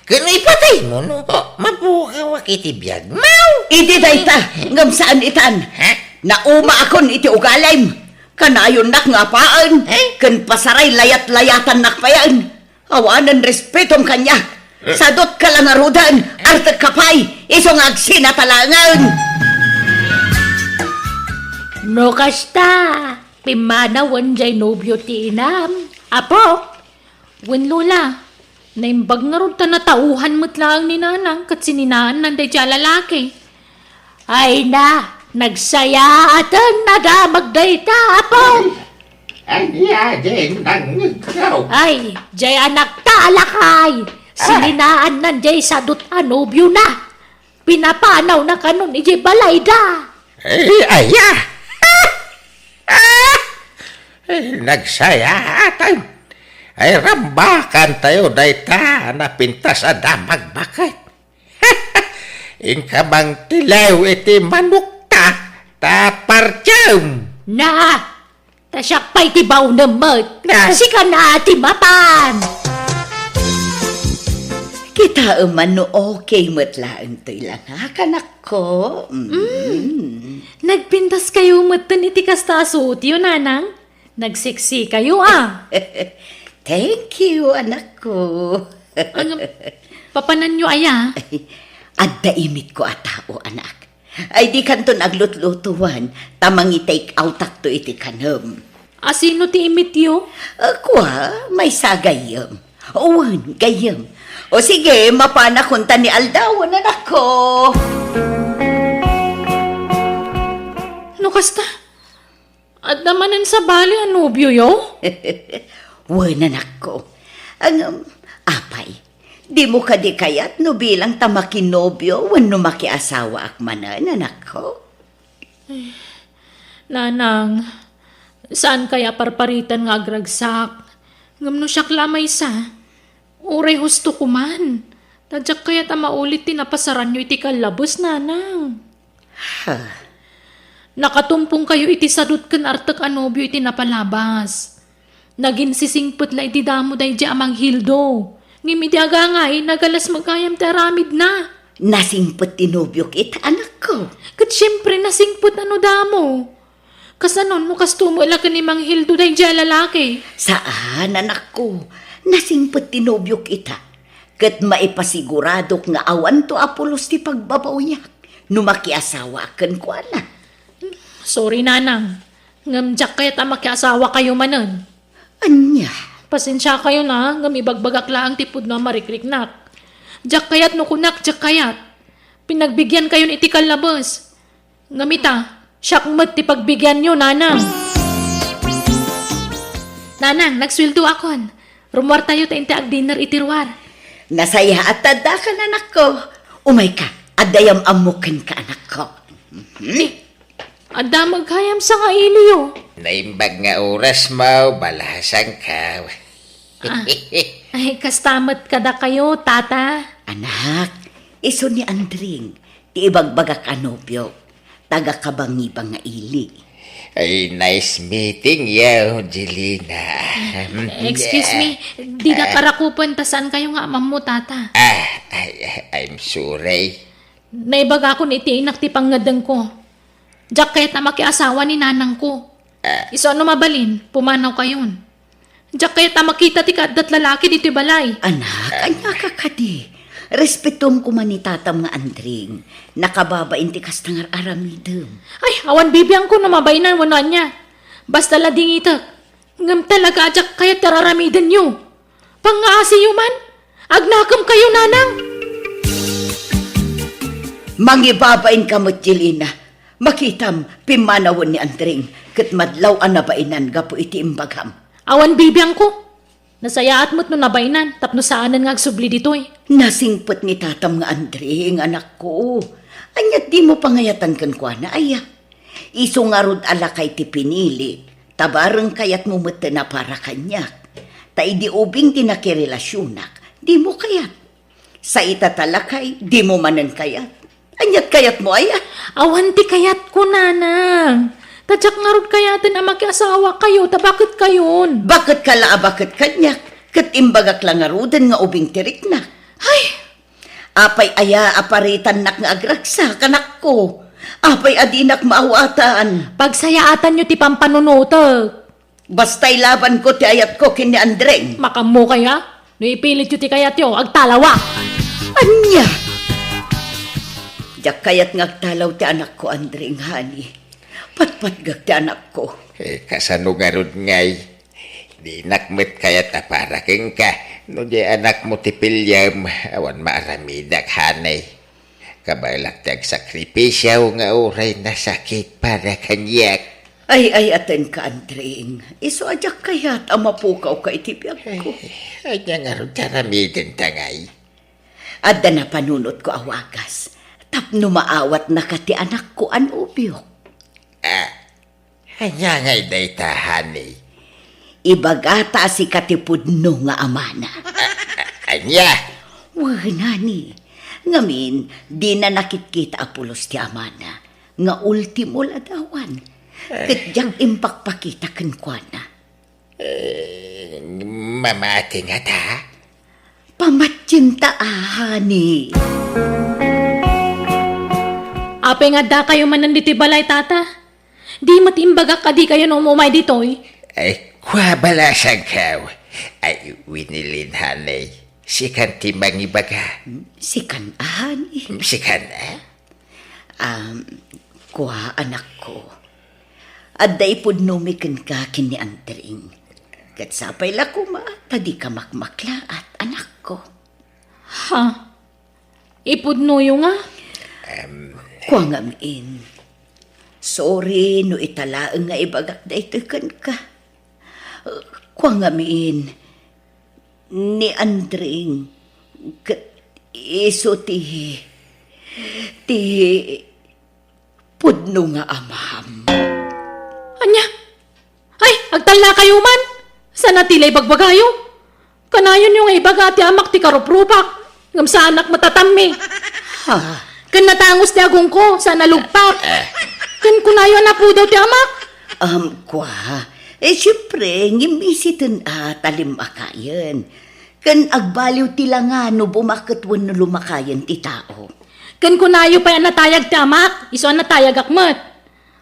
Ken ipataymo no mapukawak iti biagmo. Idi dayta, ngem saan itan. Ha? Naumaakon iti ugalim. Kanayonnak nga apaen, eh? Ken pasaray layat-layatannak payen. Awanen respetom kaniak. Eh. Sadutka la ngaruden, artekka pay, isu nga agsinatalangen. No kasta, pimmanawen jay nobio ti inam. Apo, wen Lola, naimbag ngarud ta natauhan met laeng ni Nanang ket sininaannan daydiay a lalaki. Ay na, nagsayaaten a damag dayta, Apo. Ania din nangngegko? Ay, jay anakta a lakay. Ah. Sininaannan jay sadut a nobiona. Pinapanawna kanon idiay balayda. Ay, aya. Ay, nagsayaaten. Ay, rambakantayo dayta a napintas a damag baket. Inka mangtilew iti manokta, ta partiem. Na, ta siak pay ti baonem met. Na. Ta sika na ti mapan. Kitaem man no okay met laeng toy langak, anakko. Mm. Mm. Nagpintaskayo metten iti kasta a suotyo, Nanang. Nagseksikayo, ah. Thank you, anakko. Ano, papananyo aya? Adda imitko a tao, anak. Ay, dikanton aglutlutuan, ta mangi-take outakto iti kanem. A, sino ti imityo? Ah, kua, maysa a gayyem. Wen, gayyem. O sige, mapanakon ta ni aldawen, anakko. No kasta, adda manen sabali a nobioyo? Wen, anakko. Ngem, apay, dimo kadi kayat no bilang ta makinobio wenno makiasawaak manen, anakko? Nanang, saan kaya parparitan nga agragsak? Ngem no siak la a maysa, uray husto ko man. Ta diak kayat a maulit ti napasaranyo iti kallabes, Nanang. Ha? Nakatumpongkayo iti sadut ken artek a nobio iti napalabas. Naginsisingpet la iti damo daydiay a Mang Hildo. Ngem idi agangay, nagalas met gayam ti aramidna. Nasingpet ti nobiok ita, anakko. Ket siempre, nasingpet a no damo. Kasano no kasto met la ken ni Mang Hildo daydiay a lalaki? Saan, anakko. Nasingpet ti nobiok ita. Ket maipasiguradok nga awanto a pulos ti pagbabawiak no makiasawaak kenkuana. Sorry, Nanang. Ngem diak kayat a makiasawakayo manen. Ania? Pasensiakayon, ngem ibagbagak laeng ti pudno a marikriknak. Diak kayat no kunak diak kayat. Pinagbigyankayon iti kallabes. Ngem ita, siak met ti pagbigyanyo, Nanang. Nanang, nagsueldoakon. Rummuartayo ta inti agdinner iti ruar. Nasayaat ta addakan, anakko. Umayka, adda yam-ammok kenka, anakko. Mhm. Ni, adda met gayam sangailiyo. Naimbag nga oras mo, balasangko. Ah, ay, kasta met kadakayo, Tata. Anak, isu ni Andring, ti ibagbagak a nobio, taga Kabangiba nga ili. Ay, nice meeting you, Jelina. Excuse me, didak arakupen ta saankayo nga amammo, Tata. Ah, ay, I'm sorry. Naibagakon iti inak ti pangngeddengko. Diak kayat a makiasawa ni nanangko. Ah. Isu a no mabalin, pumanawkayon. Diak kayat a makita ti kaaddat lalaki ditoy balay. Anak, ania ka kadi? Respetom koma ni tatam nga Andring. Nakababain ti kasta nga ar-aramidem. Ay, awan bibiangko no mabainan wenno ania. Basta la dingitek. Ngem talaga a diak kayat ti ar-aramidenyo. Pangngaasiyo man, agnakemkayo, nanang. Mangibabainka met, Jelina. Makitam, pimmanawen ni Andring, ket madlaw a nabainan gapu iti imbagam. Awan bibiangko. Nasayaat met no nabainan, tapno saanen nga agsubli ditoy. Nasingpet ni tatam nga Andring, anakko. Ania ti dimo pangayatan kenkuana, aya? Isu ngarud a lakay ti pinili, ta bareng kayatmo metten a para kaniak. Ta idi ubing ti nakirelasionak, dimo kayat. Sa ita ta lakay, dimo manen kayat. Aniat kayatmo, aya? Awan ti kayatko, nanang. Ta diak ngarud kayaten a makiasawakayo, ta baket kayon. Baket ka la a baket kaniak, ket imbagak la ngaruden nga ubing ti riknak. Ay! Apay aya a paritannak nga agragsak, anakko? Apay a dinak maawatan? Pagsayaatanyo ti pampanunotek. Basta ilabanko ti ayatko ken ni Andreng. Makaammo kaya? No ipilityo ti kayatyo, agtalawak! Ania? Diak kayat nga agtalaw ti anakko, Andreng, honey. Patpatgak ti anakko. Eh, kasano ngarud ngay? Dinak met kayat a para kenka. No di anakmo ti piliem, awan maaramidak, honey. Kabaelak ti agsakripisio nga uray nasakit para kaniak. Ay, ay-ayatenka, Andreng. Isu a diak kayat a mapukawka iti biagko. Ay, ania ngarud ti aramidenta ngay? Adda napanunotko a wagas tapno maawatnaka ti anakko a nobiok. Ah, ania ngay dayta, honey? Ibagata a sika ti pudno nga amana. A-, a-, ania? Wen, honey. Ngamin, dina nakitkita a pulos ti amana nga ultimo ladawan. Ket diak impakpakita kenkuana. Eh, mamati ngata? Pamatienta, honey. Apay nga addakayo manen ditoy balay, tata? Di met imbagak a dikayo no umumay ditoy? Ay, kua, balasangko. Ay, Winilin, honey. Sikan ti mangibaga. Hmm, sikan, honey. Hmm, sikan, ah? Um, kua, anakko. Adda ipudnomi kenka ken ni Andring. Ket sapay la koma ta dika makmaklaat, anakko. Ha? Ipudnoyo nga? Em. Kua ngamin. Sorry no ita laeng nga ibagak daytoy kenka. Kua ngamin, ni Andring ket isu ti, ti pudno nga amam. Ania? Ay, agtallakayo man! Saan a ti la ibagbagayo? Kanayonyo nga ibaga ti amak ti karuprupak, ngem saanak matatammi. Ha? Ken natangus ti agongko, saan a lugpak. Eh. Ken kunayo a napudaw ti amak. Um, kua, eh, siempre, ngem isiten a talim a kayen. Ken agbaliw ti langa no bumaket wenno lumakayen ti tao. Ken kunayo pay a natayag ti amak, isu a natayagak met.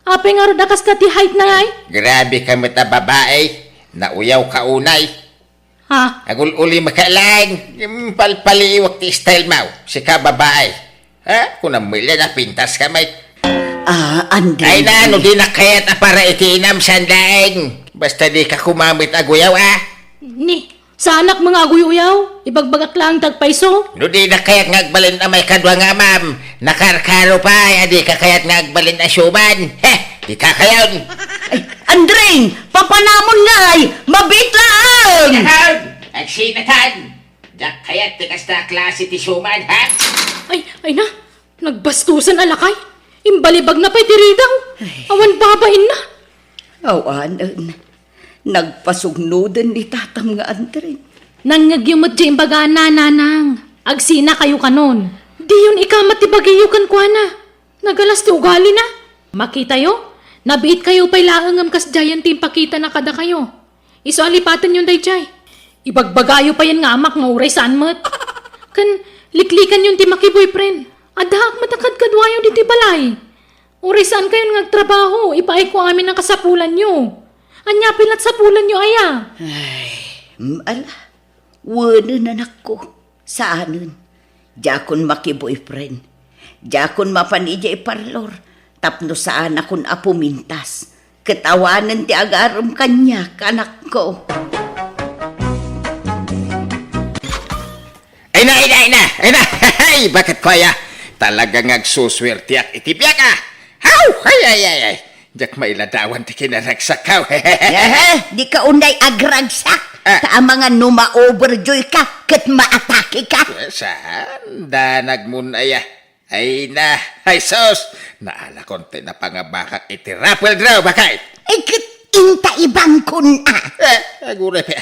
Apay ngarud a kasta ti height na ngay? Grabe ka met a babae. Nauyaw ka unay. Ha? Agul-uli maka lang. Yung palpaliwak ti style mo. Sika babae. Ha? Kung namulya na pintas ka, mate. Ah, Andre. Ay na, no di na kayat a para iti inam, sandaeng. Basta di ka kumamit aguyaw, ah. Ni, saanak mga aguyaw. Ibagbagak lang tagpaiso. No di na kayat nga agbalin a may kadua nga amam. Nakarkaro pa, ay, adi ka kayat nga agbalin a siuman. Heh, di ka kayon. Ay, Andring, papanamon ngay, mabit laeng! Sinatan! Agsinatan! Diak kayat ti kasta a klase ti siuman, ha? Ay, ay na, nagbastusan a lakay. Imbalibag na pay ti ridaw. Ay. Awan babain na. Awanen. Nagpasugnoden ni tatam nga Andre. Nangngegyo met diay imbaga, nanang. Agsina kayo kanon. Diyon ikamat ti bagiyo kenkuana. Nagalas ti ugalina. Makitayo, nabiit kayo pay laeng ngem kasdiayen ti impakitana kadakayo. Isu a lipatenyon daydiay. Ibagbagayo payen nga amak nga uray saan met. Ken liklikanyon ti makiboyfriend. Addaak met a kadkaduayo ditoy balay. Uray saan kayon nga agtrabaho, ipaayko amin a kasapulanyo. Ania pay lat sapulanyo aya? Ay, mm, ala. Wenen, anakko. Saanen. Diakon makiboyfriend. Diakon mapan idiay parlor. Tapno saanakon a pumintas. Ket awanen ti agarem kaniak, anakko. Ay na, ay na, ay na, ay na! Hay, baket ko aya? Talaga nga agsusuertiak iti biag, ah! Haw! Ay, ay, ay, ay! Diak mailadawan ti kinaragsak, haw! Ehe, di ka unay agragsak. Ah. Ta amangan no ma-overjoy ka, ket maatake ka. Eh, saan? Danag mo, aya. Ay na, ay sus! Naalakon ti napangabakak iti raffle draw, bakay! Ay, ket inta ibangkon, a. Eh, aguray pay.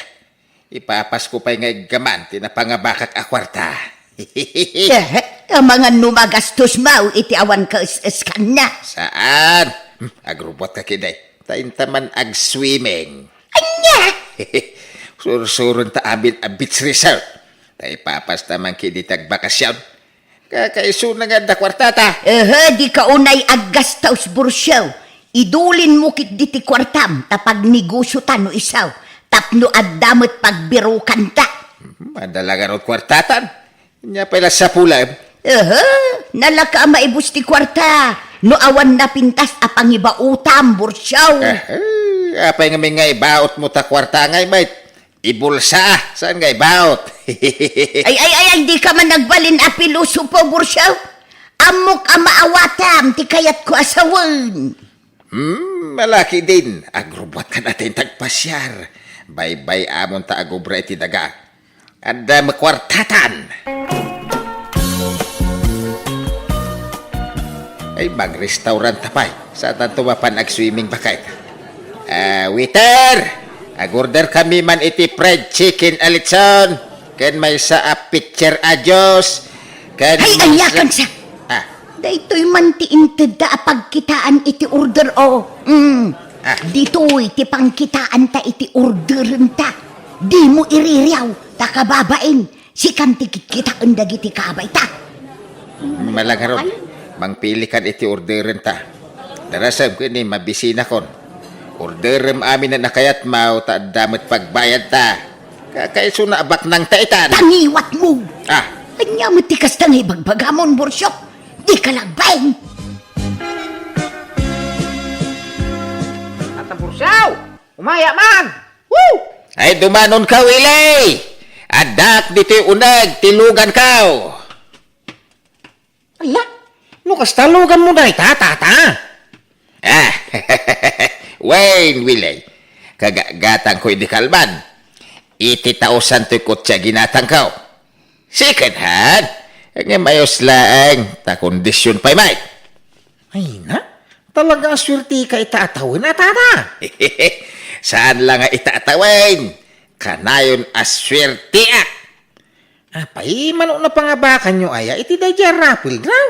Ipapasko pay nga iggaman ti napangabakak a kuarta. Eh, amangan no magastos maw iti awan kaes-eskanna. Saan? Hmm, agrubbuatka ketdi. Ta inta man agswimming. Ania? Sursuronta amin a beach resort. Ta ipapasta man ketdi ti agbakasyon. Kakaisuna nga adda kuartata. Ehe, dika unay aggastos, Bursio. Idulinmo ketdi ti kuartam ta pagnegosiotan no isu, tapno adda met pagbirokanta. Mhm, adda la ngarud kuartatan. Ania pay la sapulem? Ehe, nalaka a maibus ti kuarta no awan napintas a pangibaotam, Bursio. Ehe, apay ngamin nga ibaotmo ta kuarta ngay met? Ibulsa, saan nga ibaot? Ay, ay, ay, ay, dika man nagbalin a pilosopo, Bursio. Ammok a maawatam ti kayatko a sawen. Hmm, malaki din. Agrubbuatkan a ta inta agpasiar. Baybay-amon ta agubra iti daga. Adda met kuartatan. Ay, mag-restaurant ta pay. Saantanto mapan agswimming, bakay. Ah, waiter! Agorder kami man iti fried chicken a litson, ken maysa a pitcher a juice, ken... Ay, maysa, ayakan sa. Ah. Daytoy man ti intedda a pagkitaan iti order, o. Mm. Ah. Ditoy ti pangkitaanta iti orderenta. Dimo iririaw, ta kababain. Sikan ti kitkitaen dagiti kabayta. Malangaron, mangpilikan iti orderenta. Darasem ken ni mabisinakon. Orderem amin a kayatmo ta adda met pagbayadta. Kakaisuna a baknangta itan. Tangiwatmo! Ah. Ania met ti kasta nga ibagbagamon, Bursio? Dika lagbeng! Tata Bursio! Umaya man! Woo! Ay, dumanonka, Willie! Addak ditoy uneg ti luganko! Ala, no kasta luganmo dayta, tata? Ah, wen, Willie. Kagatgatangko idi kalman. Eighty thousand toy kotse a ginatangko. Second hand? Ngem ayos laeng, ta kondisyon pay met. Ay na, talaga a suerteka ita a tawen a, tata. Saan la nga ita a tawen. Kanayon a suerteak. Apay, mano napangabakanyo aya iti daydiay a raffle draw?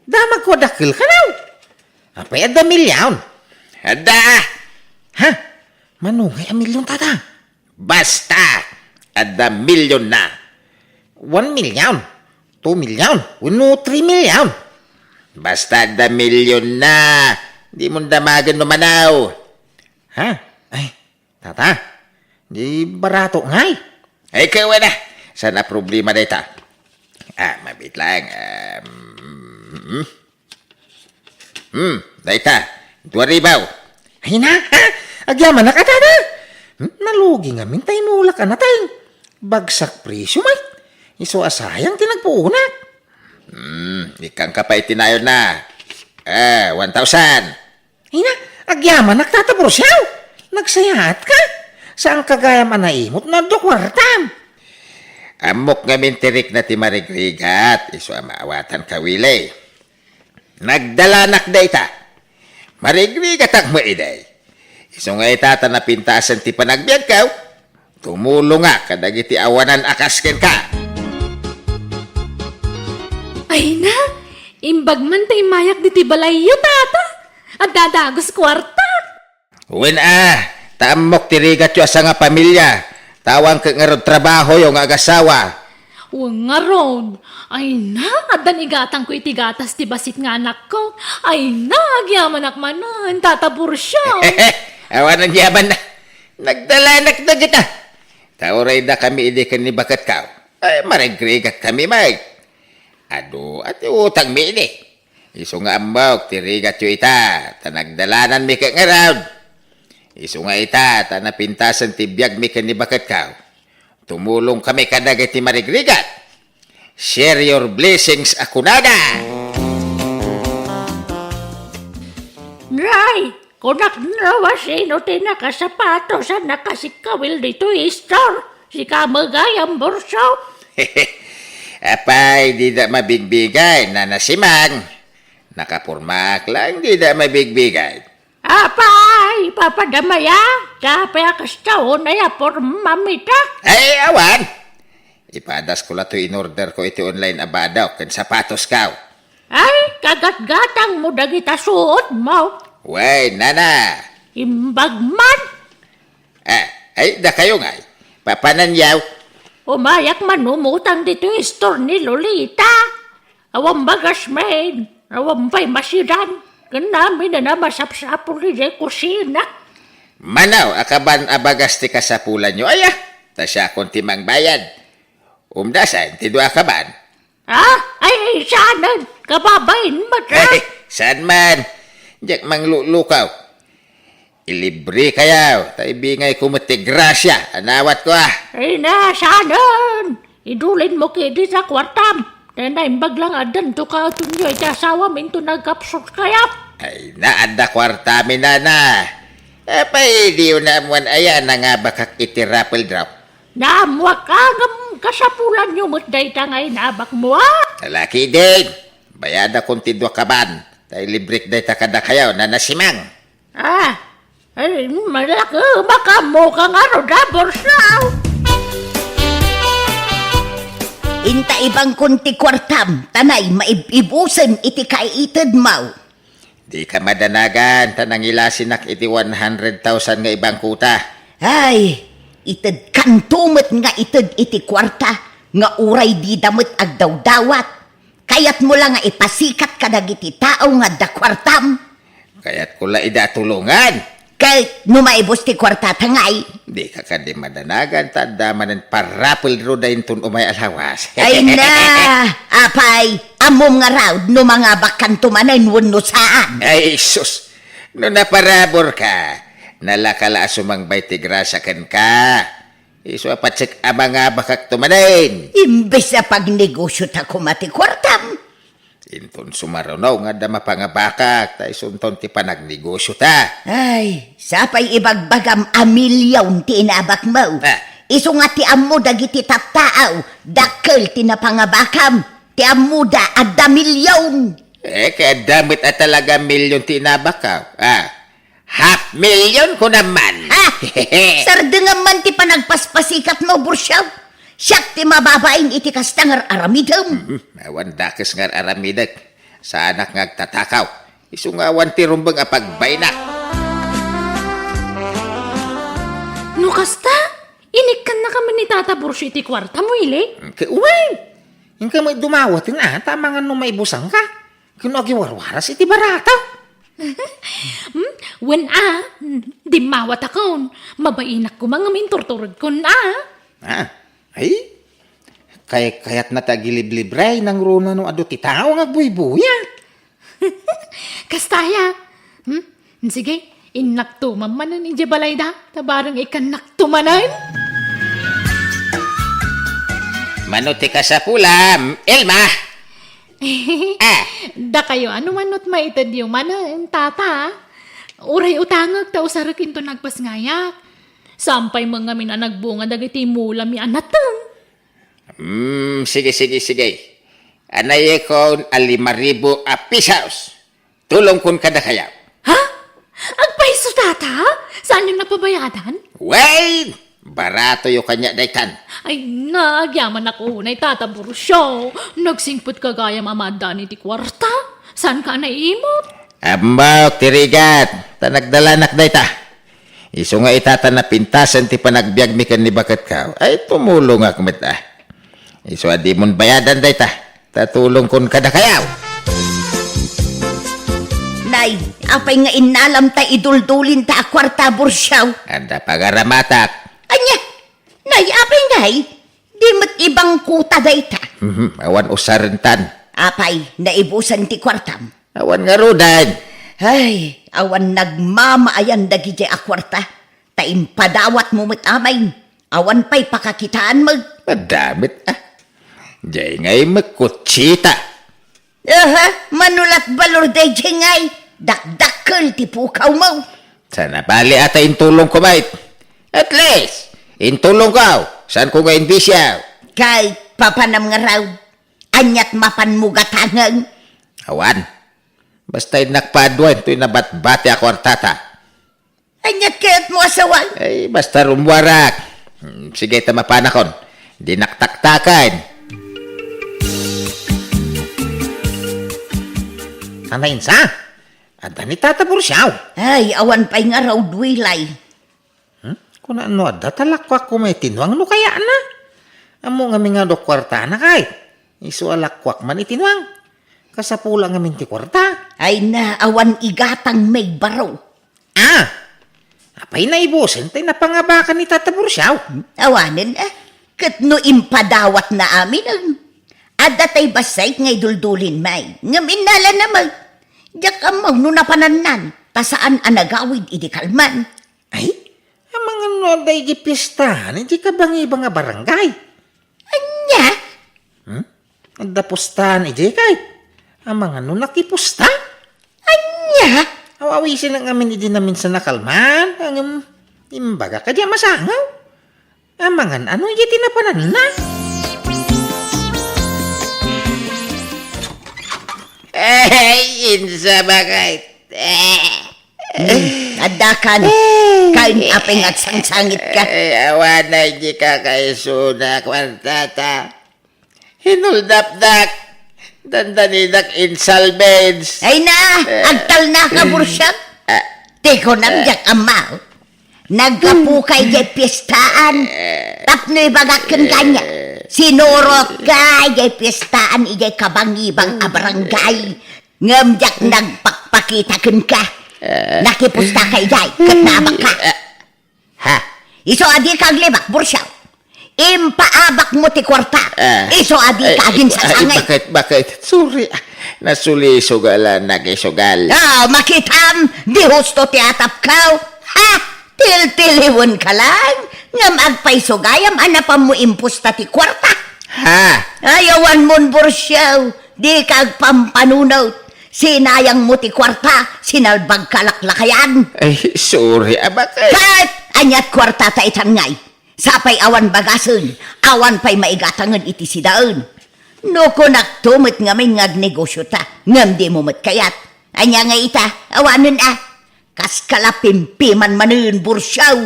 Damagko a dakkel kano. Apay, adda milyon? Adda. Ha? Mano ngay a milyon, tata? Basta, adda milyonna. One million, two million, wenno three million. Basta adda milyonna, dimon damagen no manaw. Ha? Ay, tata, di barato ngay. Ay, kawa na. Saan a problema dayta? Ah, mabit lang. Um, Hmm, dayta, dua ribu. Ay na, ha? Agyamanak a, tata. Hmm, nalugi ngamin ta imulak a nateng. Bagsak presyo met. Isu a sayang ti nagpuonak. Hmm, ikkangka pay ti nayonna. Eh, one thousand. Ay na, agyamanak, tata Bursio. Nagsayaatka. Saanka gayam a naimut no adda kuartam. Ammok ngamin ti rikna ti marigrigat, isu a maawatanka, Willie. Nagdalanak dayta. Marigrigatak met idi. Isu nga ita ta napintasen ti panagbiagko, tumulongak kadagiti awanan a kas kenka. Ay na, imbag man ta immayak ditoy balayyo, tata. Adda dagus kuarta. Wen a, ta ammok ti rigatyo a sangapamilia, ta awan ket ngarud trabahoyo nga agasawa. Wen ngarud, ay na, addan igatangko iti gatas ti bassit nga anakko. Ay na, agyamanak manen, tata Bursio. Awan agyaman na. Nagdalanak dagita. Ta uray dakami idi ken ni baketko. Ay, marigrigatkami met. Adu, a ti utangmi idi. Isu nga ammok ti rigatyo ita, ta nagdalananmi ket ngarud. Isu nga ita, ta napintasen ti biagmi ken ni baketko. Tumulongkami kadagiti marigrigat. Share your blessings a kunada. Nay, kunak no a sino ti nakasapatos a nakasikkawil ditoy istor? Sika met gayam, Bursio? Apay, dida mabigbigay, Nana Simang. Nakapormaak lang, dida mabigbigay. Apay, papadamaya, ta apay a kasta unay a pormam ita? Ay, awan. Ipadasko la toy in-order ko iti online a badok ken sapatos kaw. Ay, kagatgatangmo dagita suotmo. Wen, Nana. Imbag man. Ah, ay, dakayo ngay. Papananyaw. Umayak man umutang ditoy store ni Lolita. Awan bagas main, awan pay masidan. Ken amin a masapsapul idiay kusina. Manaw a kaban a bagas ti kasapulanyo, aya? Ta siakon ti mangbayad. Umdasan ti dua a kaban. Ah, ay, saanen? Kababain met, ah? Ay, saan man? Diak manglulukaw. Ilibre kayaw, ta ibingay ko met ti grasia a nawat ko, ah. Ay na, saanen? Idulin mo kidi sa kuartam. Tay naimbag lang addan to ka tunyo iti asawam into nagkapsot kayaw. Ay na, adda kuartami, Nana. Apay, diyo naammuan aya nangabakak iti raffle draw? Naammuak a ngem kasapulanyo met dayta nga inabakmo, a? Talaki din. Bayadakon ti dua kaban. Tay librek dayta kadakayo, Nana Simang. Ah, ay, malaki, makaammo ka ngarud, a, Borsaw. Inta ibangkon ti kuartam, ta nay maib-ibusen iti kaitedmo. Dika madanagan, ta nangilasinak iti one hundred thousand nga ibangkota. Ay, itedkanto met nga ited iti kuarta, nga uray dida met agdawdawat. Kayatmo la nga ipasikat kadagiti tao nga adda kuartam? Kayatko la ida a tulongan. Ket no maibus ti kuartata ngay? Dika kadi madanagan, ta adda manen parapel ruda inton umay a lawas. Ay na, apay, ammom ngarud no mangabakkanto manen wenno saan? Ay, sus! No naparaburka, nalaka la a sumangbay ti grasia kenka. Isu a patsek a mangabakakto manen. Imbes a pagnegosiota koma ti kuartam. Inton sumaruno nga adda mapangabakak, ta isunton ti panagnegosiota. Ay, sapay ibagbagam a milion ti inabakmo. Ah. Isu nga ti ammo dagiti tattao, dakkel ti napangabakam. Ti ammoda, adda milion. Eh, kay adda met a talaga milion ti inabakak. Ah, half million kunam man. Ah! Sardengam man ti panagpaspasikatmo, Borsaw. Siak ti mababain iti kasta nga ar-aramidem. Mhm, awan dakes nga ar-aramidek. Saanak nga agtatakaw. Isu nga awan ti rumbeng a pagbaynak. No kasta, inikkannaka man ni Tata Borsaw iti kuartam, Willie? Ke-, uy! Inka met dumawaten a, ta amangan no maibusanka. Ken no agiwarwaras iti barata. Hmm? Wen a, dimmawatakon. Mabainak koma ngem inturturedkon a. Ah, ay? Kay-, kayatna ti agiliblibre, nangruna no adu ti tao nga agbuybuya. Kasta aya. Hmm? Sige, innakto man manen idiay balayda, ta bareng ikkannakto manen. Mano ti kasapulam, Elma? Ah. Dakayo, ano manot maitedyo manen, tata? Uray utangek ta usarek inton nagpasngayak. Sampay man ngamin a nagbunga dagiti mulami a nateng. Hmm, sige, sige, sige. Anayekon a lima ribu a pisos. Tulongkon kadakayo. Ha? Agpayso, tata? Saanyo napabayadan? Wen! Baratoyo kaniak daytan. Ay, nagyamanak unay, Tata Borsaw. Nagsingpetka gayam a maaddaan iti kuarta. Saanka a naimot? Ammok ti rigat, ta nagdalanak dayta. Isu nga ita ta napintasen ti panagbiagmi ken ni baketko. Ay, tumulongak met a. Isu a dimon bayadan dayta. Ta tulongkon kadakayo. Nay, apay nga innalam ta iduldulin ta a kuarta, Borsaw? Adda pagaramatak. Ania? Nay, apay ngay? Di met ibangkota dayta. Mhm, awan usarentan. Apay, naibusan ti kuartam? Awan ngaruden. Ay, awan nagmamaayan dagidiay a kuarta. Ta impadawatmo met amay. Awan pay pakakitaan met. Adda met, ah. Diay ngay met kutsita. Aha, manulat balor daydiay ngay. Dakdakkel ti pukawmo. Sana bali a ta intulongko met. At least, intulongko. Saanko nga imbisiaw? Kay papanam ngarud. Aniat mapanmo gatangen? Awan. Basta innak paaduen toy nabatbati a kuartata. Aniat kayatmo a sawen? Ay, basta rummuarak. Hmm, sige ta mapanakon. Dinak taktaken. Anainsa? Adda ni Tata Bursiaw? Ay, awan pay nga raudwilay. Hmm? Kuna no adda ta lakuak koma iti nuang no kayatna? Ammo ngamin nga adu kuartana kay. Isu a lakuak man iti nuang. Kasapula ngamin ti kuarta. Ay na, awan igatang may baro. Ah! Apay naibusen tay napangabakan ni Tata Bursiaw? Awanen, eh. Ket no impadawatna amin, em. Adda tay bassit nga iduldulin may. Ngem innala na may. Diak ammo no napanannan, ta saan a nagawid idi kalman. Ay, amangan no adda idi piestaan idi kabangibang a barangay. Ania? Hmm? Adda pustahan idi kay? Amangan no nakipusta? Ania? Aw-awisen ngamin idi naminsan a kalman, ngem imbaga kadi a masangaw. Amangan ano idi ti napananna? Ay, insa bakay? Eh. Hmm, adda kan. Eh. Kain apay nga agsangsangit ka? Eh, awan na idi kakaisuna, kuartata. Hinuldapdak. Dandanidak insalvage. Ay na, eh, agtalna ka, Bursiaw. Ah. Ti kunam, eh, diak ammo. Naggapu ka idiay piestaan. Eh. Tapno ibagak kenka ania. Eh. Sinurot ka idiay piestaan idiay kabangibang a barangay. Ngem diak nagpakpakita kenka. Eh. Nakipusta ka idiay, ket naabak ka. Eh. Ha? Isu a dika aglibak, Bursiaw. Impaabakmo ti kuarta. Ah. Isu a dika aginsasangay. Ay, bakit, bakit? Sorry, ah. Nasulisogal a nakisugal. Ah, makitam, di husto ti atapkaw. Ha? Tiltiliwenka lang, ngem agpaisugayam a napanmo impusta ti kuarta. Ha? Ay, awanmon, Bursiaw. Dika agpampanunot. Sinayangmo ti kuarta, sinalbagka laklakayan. Ay, sorry, abak, eh. Ket aniat kuartata itan ngay? Sapay awan bagasen, awan pay maigatangen iti sidaen. No kunakto met ngamin nga agnegosiota, ngem dimo met kayat. Ania nga ita, awanen a. Kaskala pimpiman manen, Bursiaw.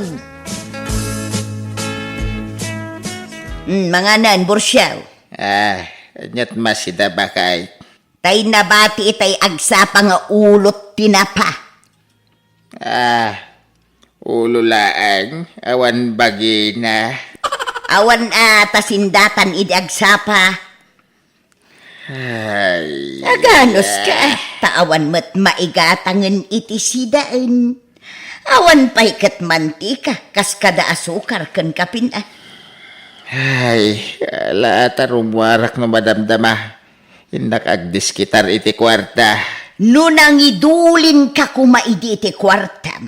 Hmm, manganan, Bursiaw. Ah, aniat masida bakay? Tay nabati itay agsapa nga ulot ti napa. Ah, ulo laeng, awan bagina. Awan a ta sindatan idi agsapa. Ay, aganoska, ah, ta awan met maigatangen iti sidaen. Awan pay ket mantika, kas kada asukar ken kapin, ah. Ay, ala ta rummuarak no madamdama. Innak agdiskitar iti kuarta. No nangidulinka koma idi iti kuartam,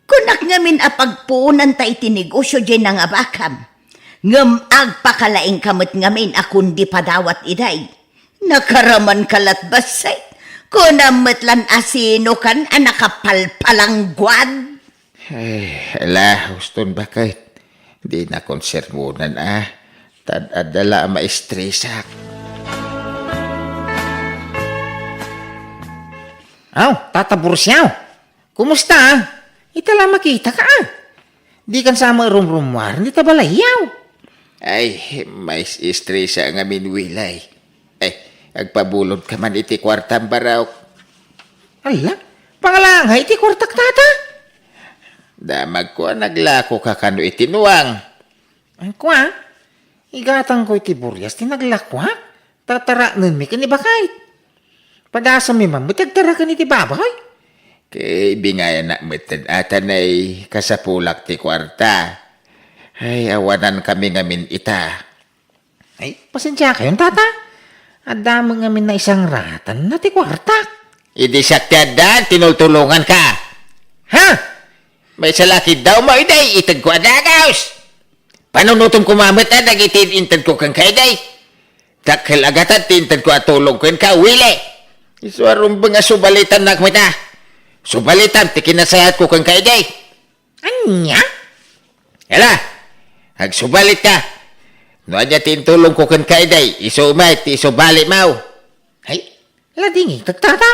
kunak ngamin a pagpuonanta iti negosio diay nangabakam. Ngem agpakalaingka met ngamin a kundi padawat iday. Nakaramanka lat bassit. Kunam met lan a sinokan a nakapalpalangguad. Ay, ala, uston baket. Dinakon sermonan, ah. Tad-adda la a maestresak. Aw, Tata Bursiaw. Kumusta, ah? Ita la makitaka, ah. Dikan sa marumrumuar, dita balayyaw. Ay, mais-estresa ngamin, Wilay. Ay, agpabulodka man iti kuartam, barok. Ala, pangalangay iti kuartak, tata? Damagko a naglakoka kano iti nuang. Ay, kua, igatangko iti burias ti naglakoak, ta taraknenmi ken ni Bakay. Padasammi man met ti agtaraken iti baboy. Ket ibingayanak metten a ta nay kasapulak ti kuarta. Ay, awanankami ngamin ita. Ay, pasensiakayon, tata. Adda met ngamin naisangratna ti kuartak. Idi siak ti addan, tinultulonganka. Ha? Maysa la ketdi a umaw idiay itedko a dagus. Panunotem koma met a dagiti intedko kenka idiay. Dakkel a gatad ti intedko a tulong kenka, Willy. Isu a rumbeng a subalitannak met a. Subalitam ti kinasayatko kenka idiay. Ania? Ala, agsubalitka. No ania ti intulongko kenka idi, isu met ti isubali mo. Ay, ladingit, tata,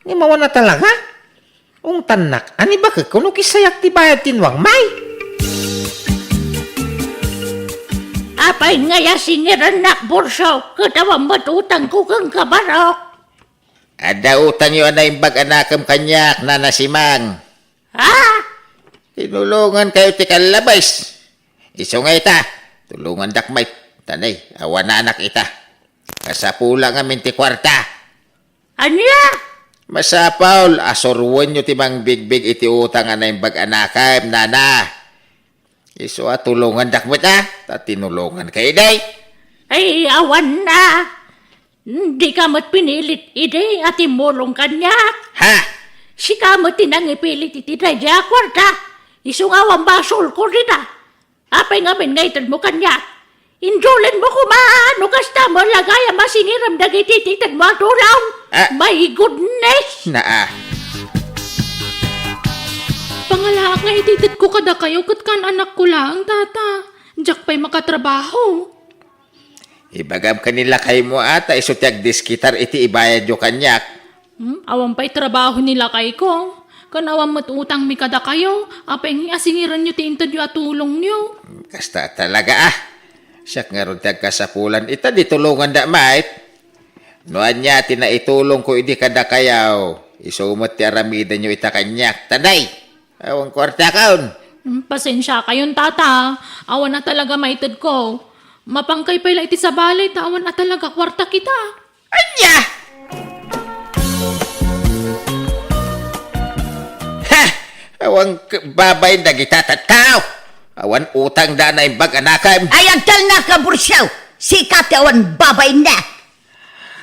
ni mawana talaga? Ungtannak, ani bakit kuno kisayak ti bayad ti nuang, may? Apay nga ya singirannak, Burso, ket awan met utangko kenka, Barok? Adda utangyo a naimbag a nakem kaniak, Nana Simang. Ha? Tinulongankayo ti kallabes. Isu nga ita, tulongandak met. Tanay, awan anak ita. Kasapula ngamin ti kuarta. Ania? Masapul a suroenyo ti mangbigbig iti utang a naimbag a nakem, Nana. Isu a tulongandak met a, ta tinulonganka idi. Ay, awan na. Dika met pinilit idi a timmulong kaniak. Ha? Sika met ti nangipilit iti daydiay a kuarta. Isu nga awan basolko dita. Apay ngamin nga itedmo kaniak? Indulinmo koma no kasta met la gayam a singiram dagiti itedmo a tulong. Ah. My goodness! Naa. Pangalaak nga itedko kadakayo ket kan-anakko laeng, tata. Diak pay makatrabaho. Ibagam ken ni lakaymo a ta isu ti agdiskitar iti ibayadyo kaniak. Hmm, awan pay trabaho ni lakayko. Ken awan met utangmi kadakayo, apay nga singiranyo ti intedyo a tulongyo. Kasta talaga a. Siak ngarud ti agkasapulan ita, di tulonganda met. No ania ti naitulongko idi kadakayo, isu met ti aramidenyo ita kaniak. Tanay, awan kuartakon. Hmm, pasensiakayon, tata. Awan a talaga maitedko. Mapankay pay la iti sabali ta awan a talaga kuartak ita. Ania? Ha! Awan k-, babain dagita tattao. Awan utangda a naimbag a nakem. Ay, agtalnaka, Burso! Sika ti awan babainna.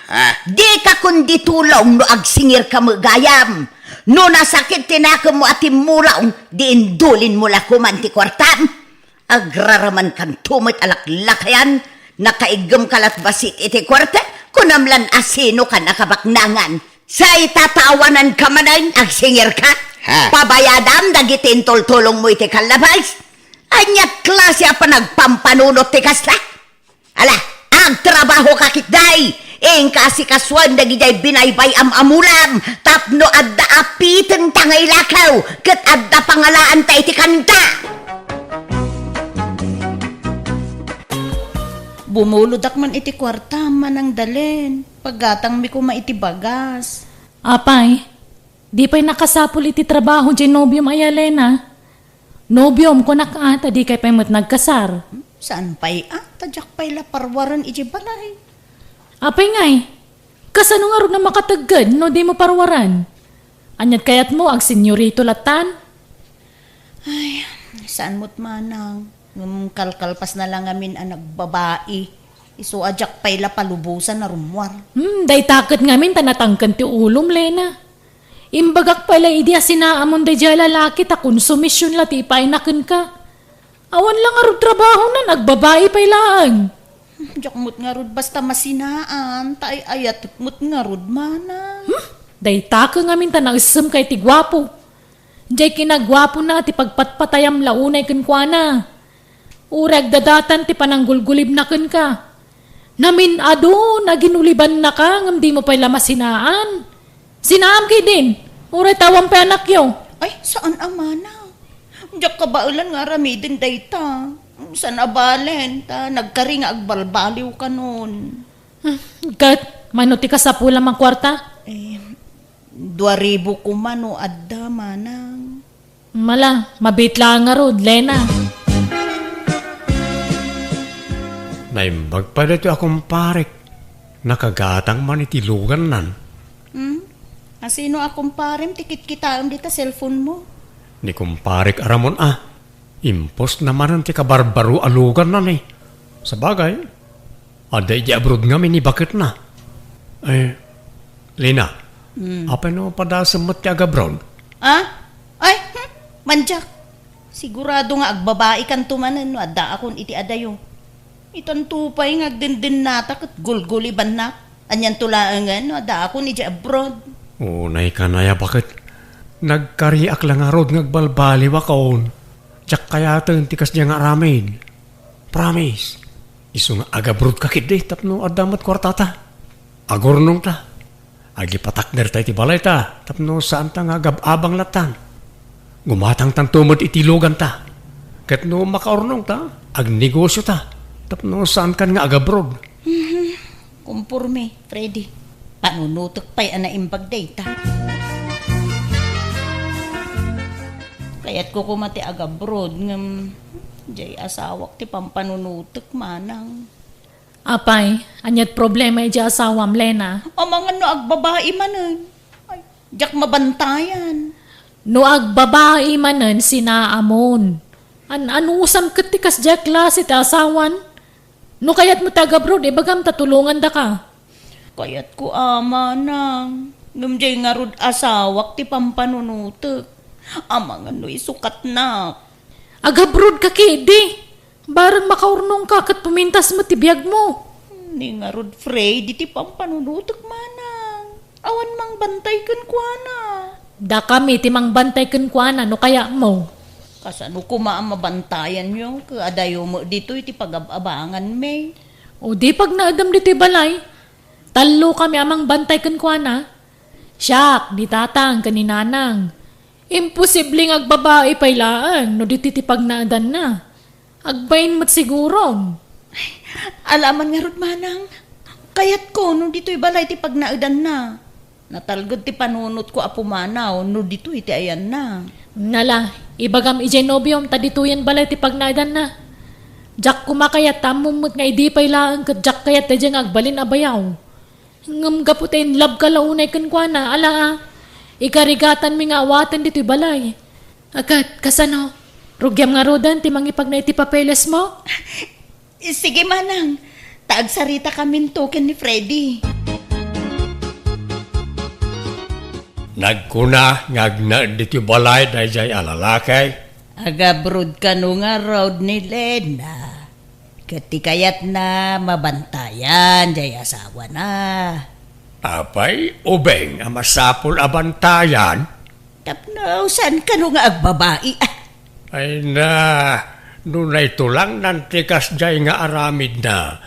Ah. Dika kundi tulong no agsingirka met gayam. No nasakit ti nakemmo a timmulong, di indulinmo la koman ti kuartam. Agraramankanto met a laklakayan, nakaiggemka lat bassit iti kuarta, kunam lan a sinoka nakabaknangan. Say tatawananka manen, agsingirka? Ha? Pabayadam dagiti intultulongmo iti kallabes. Ania klase a panagpampanunot ti kasta? Ala, agtrabahoka ketdi. Inka asikasuan dagidiay binaybay-am a mulam tapno adda apitengta nga ilakaw ket adda pangalaanta iti kanta. Bumulodakman iti kuarta, Manang Dalen. Paggatangmi koma iti bagas. Apay, di pay nakasapul iti trabaho diay nobiom a Lena? Nobiom, kunak a, ta dikay pay met nagkasar. Saan pay a, ta diak pay la parwaren idiay balay. Apay ngay, kasano ngarud a makategged no dimo parwaren? Ania't kayatmo, agsenyorito latan? Ay, saan met manang. Ngem kalkalpasna la ngamin a nagbabai. Isu a diak pay la palubosan a rummuar. Hmm, dayta ket ngamin ta natangken ti ulom, Lena. Imbagak pay la idi a sinaamon daydiay a lalaki ta konsumision la ti ipaayna kenka. Awan la ngarud trabahona, agbabai pay laeng. Diak met ngarud basta masinaan, ta ay-ayatek met ngarud, manang. Hmm? Dayta ket ngamin ta naessemka iti guapo. Diay kinaguapona ti pagpatpatayam la unay kenkuana. Uray agdadatan ti pananggulgulibna kenka. Namin-ado, naginulibannaka, ngem dimo pay la masinaan. Sinaam ketdin, uray ta awan pay anakyo. Ay, saan a manang. Diak kabaelan nga aramiden dayta. Saan a balen, ta nagkari nga agbalbaliw kanon. Hmm, ket, mano ti kasapulam a kuarta? Eh, dua ribu koma no adda, manang. Mala, mabiit laeng ngarud, Lena. Naimbag pay daytoy a kumparek. Nakagatang man iti lugannan. Hmm? Asino a kumparem ti kitkitaem dita cellphone mo? Ni kumparek a Ramon a. Impostna manen ti kabarbaro a lugannan, eh. Sabagay, adda idiay abroad ngamin ni baketna. Eh, Lena, Hmm. apay no padasem met ti agabroad? Ah? Ay, hmm, mandiak. Sigurado nga agbabaikanto manen no addaakon iti adayo. Itanto pay nga agdendennata ket gulgulibannak. Anianto laengen no addaakon idiay abroad? Unay kanaya baket. Nagkariak la ngarud nga agbalbaliwakon. Diak kayaten ti kasdiay nga aramid. Promise. Isu nga agabrodka ketdi tapno adda met kuartata. Agurnongta. Agipatakderta iti balayta tapno saanta nga agab-abang lattan. Gumatangtanto met iti luganta. Ket no makaurnongta, agnegosiota tapno saankan nga agabrod. Mhm. Komporme, Freddy. Panunotek pay a naimbag dayta. Kayatko koma ti agabrod, ngem diay asawak ti pampanunotek, manang. Apay, ania't problema iti asawam, Lena? Amangan no agbabai manen. Ay, diak mabantayan. No agbabai manen, sinaamon. An-anusam ket ti kasdiay a klase ti asawan? No kayatmo ti agabrod, ibagam ta tulongandaka. Kayatko a, manang. Ngem diay ngarud asawak ti pampanunotek. Amangan no isukatnak. Agabrodka ketdi. Bareng makaurnongka ket pumintas met ti biagmo. Ni ngarud, Freddy, ti pampanunotek, manang. Awan mangbantay kenkuana. Dakami ti mangbantay kenkuana no kayatmo. Kasano koma a mabantayanyo ket adayo met ditoy ti pagab-abanganmi? O di pagnaedem ditoy balay. Tallokami a mangbantay kenkuana. Siak, ni tatang, ken ni nanang. Imposible nga agbabai pay laeng no ditoy ti pagnaedanna. Agbain met sigurom. Ay, ala man ngarud, manang. Kayatko no ditoy balay ti pagnaedanna. Natalged ti panunotko a pumanaw no ditoy ti ayanna. Nala, ibagam idiay nobiom ta ditoyen balay ti pagnaedanna. Diak koma kayat ta ammom met nga idi pay laeng ket diak kayat daydiay nga agbalin a bayaw. Ngem gapu ta inlabka la unay kenkuana, ala a, ikarigatanmi nga awaten ditoy balay. A ket, kasano? Rugiam ngaruden ti mangipagna iti papelesmo? Sige, manang. Ta agsaritakaminto ken ni Freddy. Nagkuna nga agnaed ditoy balay daydiay a lalaki. Agabrodka no ngarud ni Lena. Ket ti kayatna, mabantayan diay asawana. Apay, ubing a masapul a bantayan? Tapno saan kano nga agbabai, ah. Ay na, no naitulangnan ti kasdiay nga aramidna,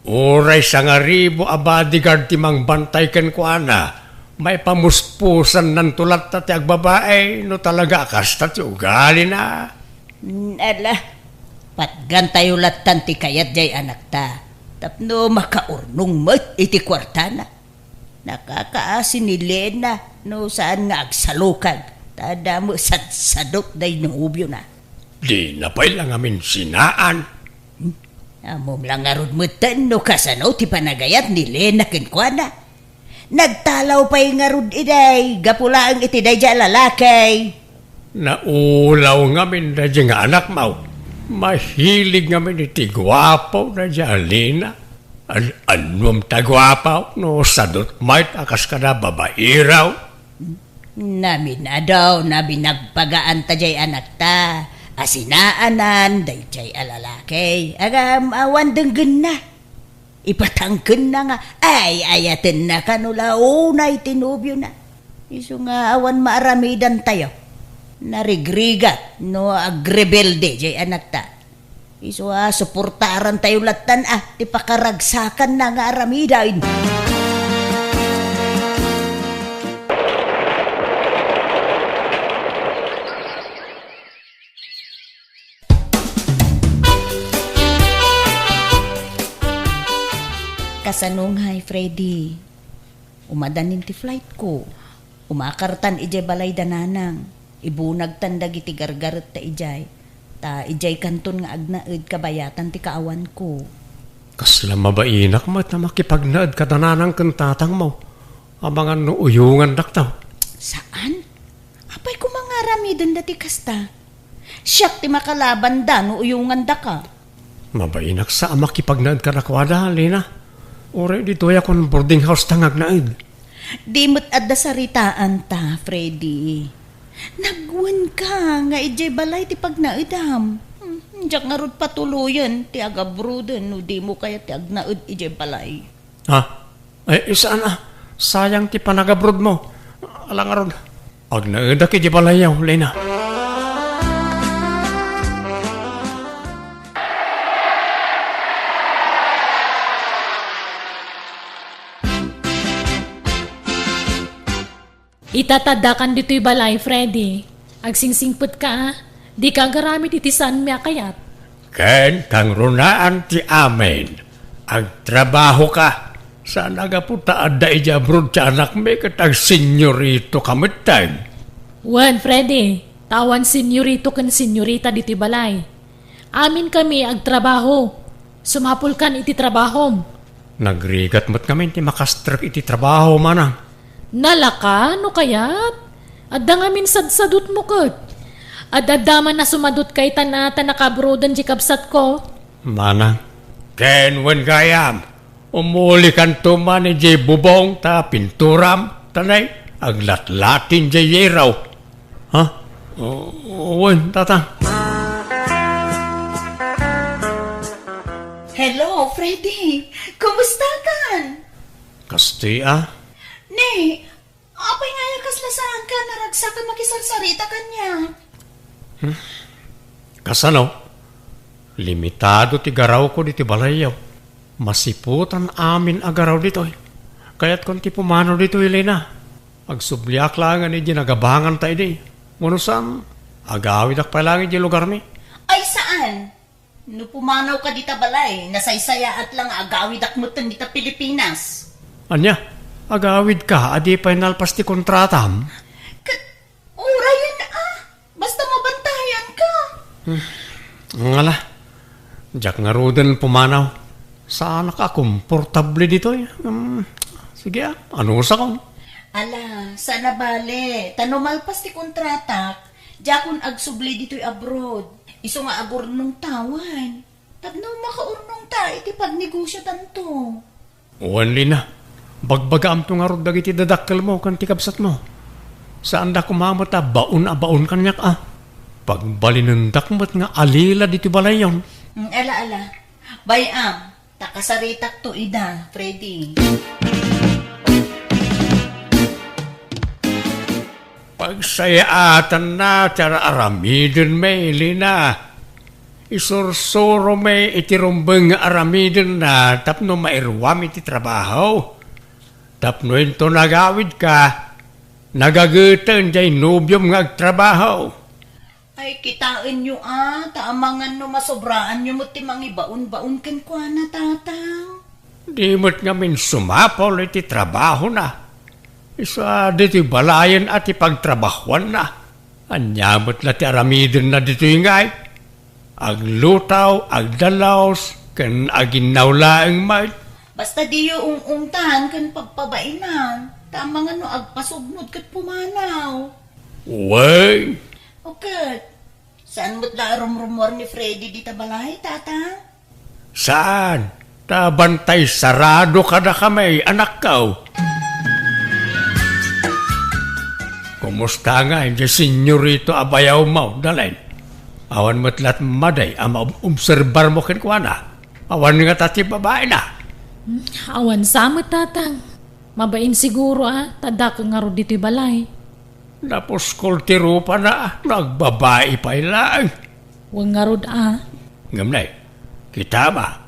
uray sangaribu a bodyguard ti mangbantay kenkuana, maipamuspusannanto latta ti agbabai no talaga a kasta ti ugalina. Mm, ala, patgantayo lattan ti kayat diay anakta, tapno makaurnong met iti kuartana. Nakakaasi ni Lena no saan nga agsalukag, ta adda met sadsadot diay nobiona. Dina pay la ngamin sinaan. Hmm? Ammom la ngarud metten no kasano ti panagayat ni Lena kenkuana. Nagtalaw pay ngarud idiay gapu laeng iti daydiay a lalaki. Naulaw ngamin daydiay nga anakmo. Mahilig ngamin iti guapo daydiay a Lena. An-, annuam ta guapo no sadot met a kas kada babairaw. Namin-adaw, naminagpagaan ta diay anakta a sinaanan daydiay a lalaki. Agam, awan denggenna. Ipatangkenna nga ay-ayatenna kano la unay ti nobiona. Isu nga awan maaramidantayo. Narigrigat no agrebelde diay anakta. Isu a suportarantayo lattan a ti pakaragsakanna nga aramiden. Kasano ngay, Freddy? Umadanin ti flightko. Umakartan idiay balay da nanang. Ibunagtan dagiti gargaretta idiay. Ta idiay kanton nga agnaed kabayatan ti kaawanko. Kasla mabainak met a makipagnaed kada nanang ken tatangmo. Amangan no uyongandakto. Saan? Apay koma nga aramidenda ti kasta? Siak ti makalabanda no uyongandaka. Mabainak sa a makipagnaed kadakuada, Lena. Uray ditoyakon boarding house ta nga agnaed. Di met adda saritaanta, Freddy. Nagwenka nga idiay balay ti pagnaedam. Hmm, diak ngarud patuloyen ti agabroden no dimo kayat ti agnaed idiay balay. Ha? Ay, saan a. Sayang ti panagabrodmo. Ala ngarud. Agnaedak idiay balayyo, Lena. Ita ta addakan ditoy balay, Freddy. Agsingsingpetka, a. Dika agaramid iti saanmi a kayat. Ken kangrunaan ti amin. Agtrabahoka. Saan a gapu ta adda idiay abroad ti anakmi ket agsenyoritoka metten. Wen, Freddy, ta awan senyorito ken senyorita ditoy balay. Aminkami agtrabaho. Sumapulkan iti trabahom. Nagrigat met ngamin ti makastrek iti trabaho, manang. Nalaka, no kayat? Adda ngamin sadsadotmo ket. Ad-adda man a sumadotka itan a ta nakaabroaden diay kabsatko. Manang. Ken wen gayam, umulikanto man idiay bubong ta pinturam, ta nay, aglatlatin diay yero. Ha? O, wen, tatang. Hello, Freddy. Kumusta kan? Kasti, a? Ne, apay nga aya kasla saanka a naragsak a makisarsarita kaniak? Kasano? Limitado ti garawko ditoy balayyo. Masiputan amin a garaw ditoy. Kayatkon ti pumanaw ditoy, Lina. Agsubliak laengen idiay nagabanganta idi. Wenno saan, agawidak pay laeng idiay lugarmi. Ay, saan? No pumanawka dita balay, nasaysayaat la nga agawidak metten dita Pilipinas. Ania? Agawidka a di pay nalpas ti kontratam? Ket, urayen, a. Basta mabantayanka. Ngala, diak ngaruden pumanaw. Saanak a komportable ditoy. Hmm, sige, a. Anusakon. Ala, saan a bale. Ta no malpas ti kontratak, diakon agsubli ditoy abroad. Isu nga agurnongta wen. Tapno makaurnongta iti pagnegosiotanto. Wen, Lina, bagbagaamto ngarud dagiti dadakkelmo ken ti kabsatmo. Saanda koma met a baon a baon kaniak, a. Pagbalinendak met nga alila ditoy balayyon. Mm, ala, ala. Bay-am, ta kasaritakto ida, Freddy. Pagsayaatanna ti ar-aramidenmi, Lina. Isursuromi iti rumbeng nga aramidenna tapno mairuam iti trabaho. Tapno inton agawidka, nagageten diay nobiom nga agtrabaho. Ay, kitaenyo, a, ta amangan no masobraanyo met ti mangibaon-baon kenkuana, tatang. Di met ngamin sumapul iti trabahona. Isu a ditoy balayen a ti pagtrabahuanna. Ania met la ti aramidenna ditoy ngay? Aglutaw, agdalus, ken aginnaw laeng met. Basta diyo ung-ungtan ken pagpabainan, ta amangan no agpasugnod ket pumanaw. Wen. O ket, saan met la a rumrumuar ni Freddy dita balay, Tatang? Saan? Ta bantay sarado kadakami, anakko. Kumusta ngay diay senyorito a bayawmo, Dalen? Awan met la't madi a maobserbarmo kenkuana? Awan ngata ti babaina? Hmm, awan sa met, Tatang. Mabain siguro a, ta addaak ngarud ditoy balay. Napuskol ti rupana, nagbabai pay laeng. Wen ngarud a. Ngem nay, kitam a,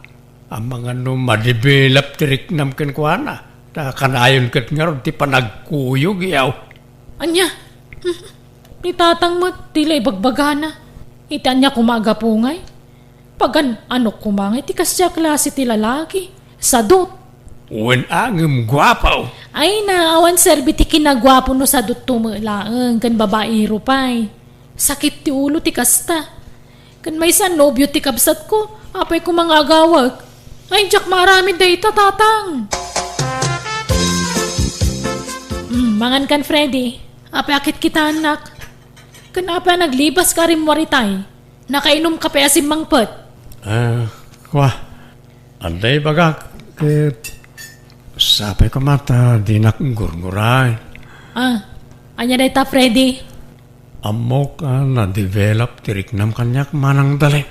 amangan no madevelop ti riknam kenkuana, ta kanayon ket ngarud ti panagkuyog, yaw. Ania? Ni Tatang met, ti la ibagbagana. Iti ania koma a gapu ngay? Pagan-anok koma nga iti kasdiay a klase ti lalaki. Sadut. Wen a ngem guapo. Ay na, awan serbi ti kinaguapo no sadutto met laeng ken babaero pay. Sakit ti ulo ti kasta. Ken maysa a nobio ti kabsatko, apay koma nga agawek? Ay, diak maaramid dayta, Tatang. Mm, mangan kan, Freddy. Apay a kitkitaennak? Ken apay a naglibaska a rimmuar itay? Nakainumka pay a simmangpet? Ah, kua. Adda ibagak ket sapay koma ta dinak gurguray. Ah, ania dayta, Freddy? Ammok a na-develop ti riknam kaniak manang Dalen.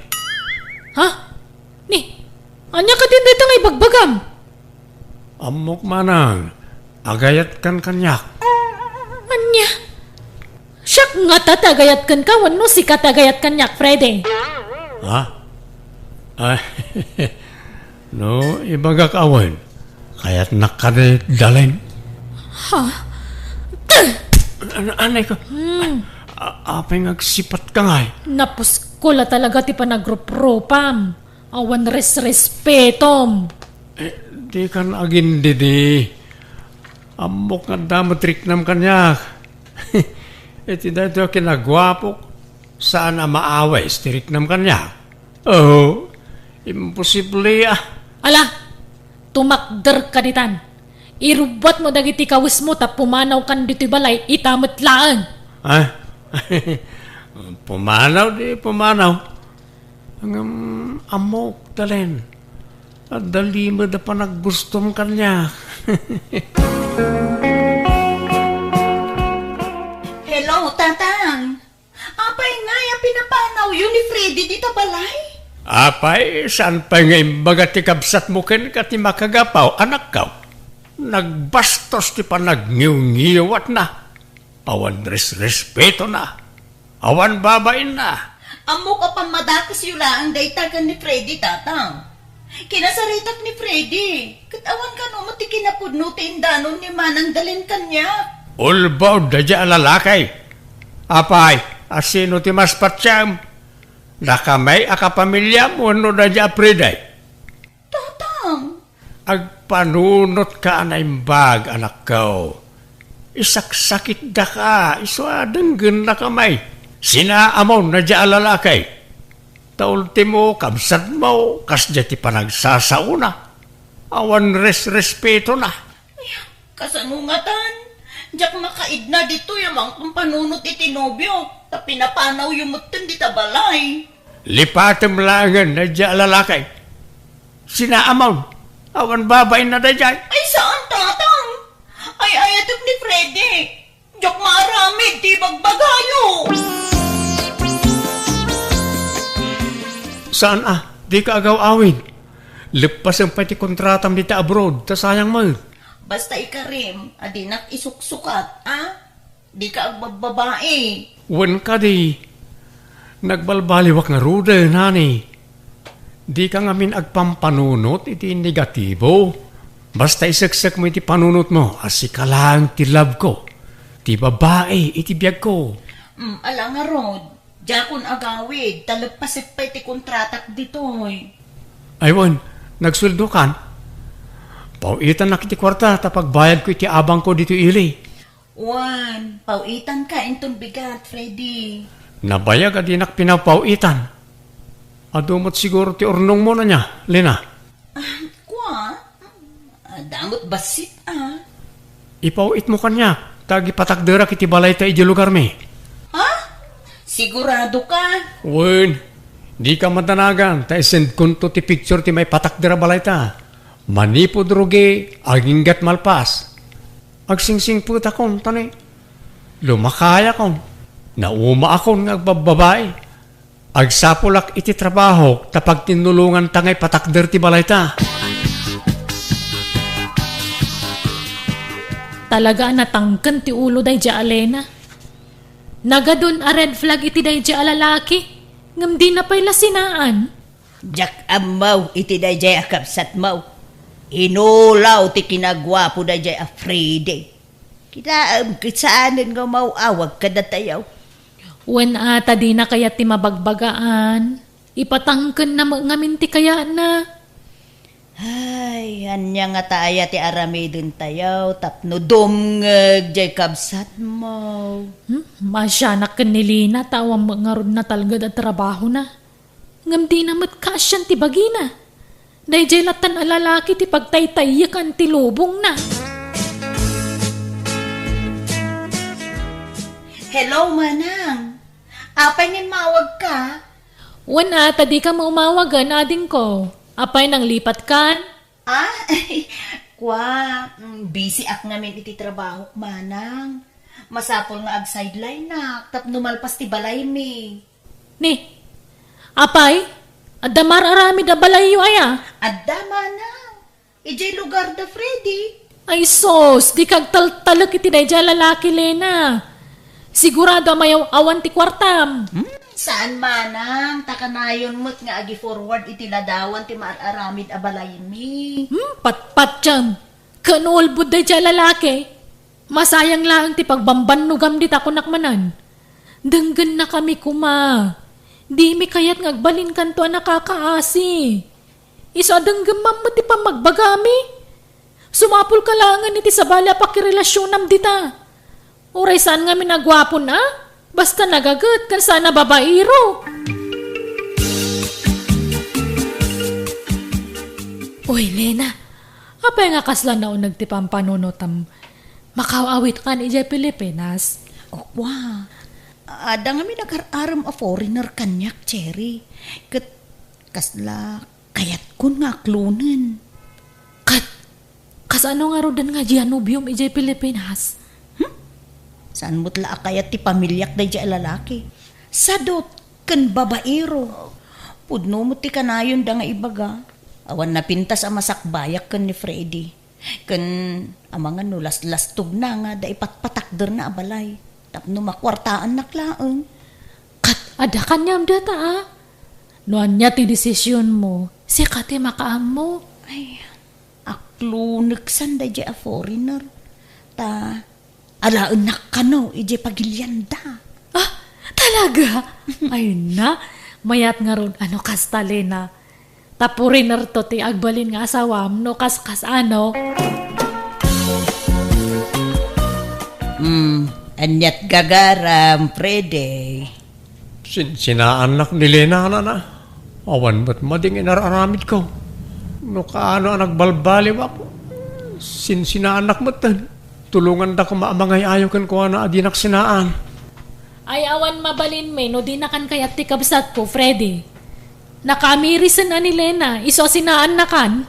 Ha? Ni, ania kadin dayta nga ibagbagam? Ammok manang, agayatkan kaniak. Ania? Siak ngata ti agayatkenka wenno sika ti agayat kaniak, Freddy? Ha? Ay, no, ibagak awan. Kayatnak kadi, Dalen. Ha? An-, anay ko. Hmm. A-, apay nga agsipatka ngay? Napuskol a talaga ti panagruprupam. Awan resrespetom. Eh, dikan agindidi. Ammok nga adda met riknam kaniak. Iti daytoy a kinaguapok, saan a maawis ti riknam kaniak. Oh, imposible, ah. Ala, tumakderka ditan. Irubbuatmo dagiti kawesmo tapno pumanawkan ditoy balay ita met laeng. Ah? Pumanaw di pumanaw. Ngem ammok, Dalen. Adda limed a panaggustom kaniak. Hello, Tatang. Apay ngay a pinapanawyo ni Freddy dita balay? Apay, saan pay nga imbaga ti kabsatmo kenka ti makagapaw, anakko? Nagbastos ti panagngiwngiwatna. Awan resrespetona. Awan babainna. Ammok a pammadakesyo laeng dayta ken ni Freddy, Tatang. Kinasaritak ni Freddy, ket awan kano met ti kinapudno ti indanon ni Manang Dalen kaniak. Ulbod daydiay a lalaki. Apay, a sino ti mas patiem? Dakami a kapamiliam wenno daydiay a Freddy? Tatang! Agpanunotka a naimbag, anakko. Isaksakitdaka, isu a denggennakami. Sinaamon daydiay a lalaki. Ta ultimo, kabsatmo, kasdiay ti panagsasaona. Awan resrespetona. Ay, kasano ngatan? Diak makaidna ditoy a mangpampanunot iti nobio, ta pinapanawyo metten dita balay. Lipatem laengen daydiay a lalaki. Sinaamon, awan babainna daydiay. Ay, saan, Tatang? Ay-ayatek ni Freddy. Diak maaramid ti ibagbagayo. Saan a, dika agaw-awid. Leppasem pay ti kontratam dita abroad, ta sayang met. Basta ikarim a dinak isuksukat, a? Dika agbabbabai. Wen kadi, nagbalbaliwak ngaruden, honey. Dika ngamin agpampanunot iti negatibo. Basta iseksekmo iti panunotmo a sika laeng ti love ko, ti babai iti biagko. Mm, ala ngarud, diakon agawid, ta leppasek pay ti kontratak ditoy. Ay wen, nagsueldokan? Paw-itannak iti kuarta ta pagbayadko iti abangko ditoy ili. Wen, paw-itanka inton bigat, Freddy. Nabayag a dinak pinapaw-itan. Adu met siguro ti urnongmo ania, Lena? Ah, kua? Adda met bassit, a. Ipaw-itmo kaniak, ta agipatakderak iti balayta idiay lugarmi. Ha? Sigurado ka? Wen, dika madanagan, ta isendkonto ti picture ti maipatakder a balayta. Manipud rugi, aginggat malpas. Agsingsingpetakon, ta ni, lumakayakon. Naumaakon nga agbabbabai. Agsapulak iti trabahok ta pagtinnulonganta nga ipatakder ti balayta. Talaga a natangken ti ulo daydiay a Lena. Nagadun a red flag iti daydiay a lalaki, ngem dina pay la sinaan. Diak ammo iti daydiay a kabsatmo. Inulaw ti kinaguapo daydiay a Freddy. Kitaem ket saanen nga umaw-awag kadatayo. Wen a ta dina kayat ti mabagbagaan, ipatangkenna met ngamin ti kayatna. Ay, ania ngata aya ti aramidentayo tapno dumngeg diay kabsatmo? Hmm, maasianak ken ni Lina ta awan met ngarud natalged a trabahona. Ngem dina met kaasian ti bagina. Daydiay latan a lalaki ti pagtaytayyekan ti lubongna. Hello, Manang. Apay nga immawagka? Wen a, ta dika met umawagen, adingko. Apay, nanglipatkan? Ah, kua, mm, busy ak ngamin iti trabahok, Manang. Masapul nga ag-sideline-ak tapno malpas ti balaymi. Ni, apay, adda mar-aramid a balayyo aya? Adda, Manang. Idiay lugar da Freddy. Ay sus, dika agtaltalek iti daydiay a lalaki, Lena. Sigurado a mayaw-awan ti kuartam. Hmm? Saan, Manang, ta kanayon met nga agi-forward iti ladawan ti mar-aramid a balaymi. Hmm, patpatiam. Ken ulbod daydiay a lalaki. Masayang laeng ti pagbambannogam dita, kunak manen. Denggennakami koma. Dimi kayat nga agbalinkanto a nakakaasi. Isu a denggemmam met ti pammagbagami. Sumapulka laengen iti sabali a pakirelasionam dita. Uray saan ngamin a guapon a, basta nagaget ken saan a babaero. Uy, Lena, apay nga kasla nauneg ti pampanunotam? Makaw-awitkan idiay Pilipinas? Okwa. Adda ngamin agar-arem a foreigner kaniak, Cherry. Ket kasla kayatkon nga aklonen. Ket, kasano ngaruden nga diay a nobiom idiay Pilipinas? Hmm? Saan met la a kayat ti pamiliak daydiay a lalaki? Sadot ken babaero. Pudno met ti kanayonda nga ibaga. Awan napintas a masakbayak ken ni Freddy. Ken amangan no laslastogna nga adda ipatpatakderna a balay tapno makuartaannak laeng. Ket adda kaniam dayta a? No ania ti desisionmo, sika ti makaammo. Ay, akloneksan daydiay a foreigner. Ta alaennak kano idiay pagilianda. Ah, talaga? Ay na, mayat ngarud a no kasta, Lena. Ta foreigner to ti agbalin nga asawam no kaskas-ano. Hmm, aniat gagaram, Freddy? Sinsinaannak ni Lena, nana. Awan met madi nga inar-aramidko. No kaano a nagbalbaliwak, sinsinaannak metten. Tulongandaka a mangay-ayo kenkuana a dinak sinaan. Ay, awan mabalinmi no dinakan kayat ti kabsatko, Freddy. Nakamirisen a ni Lena, isu a sinaannakan.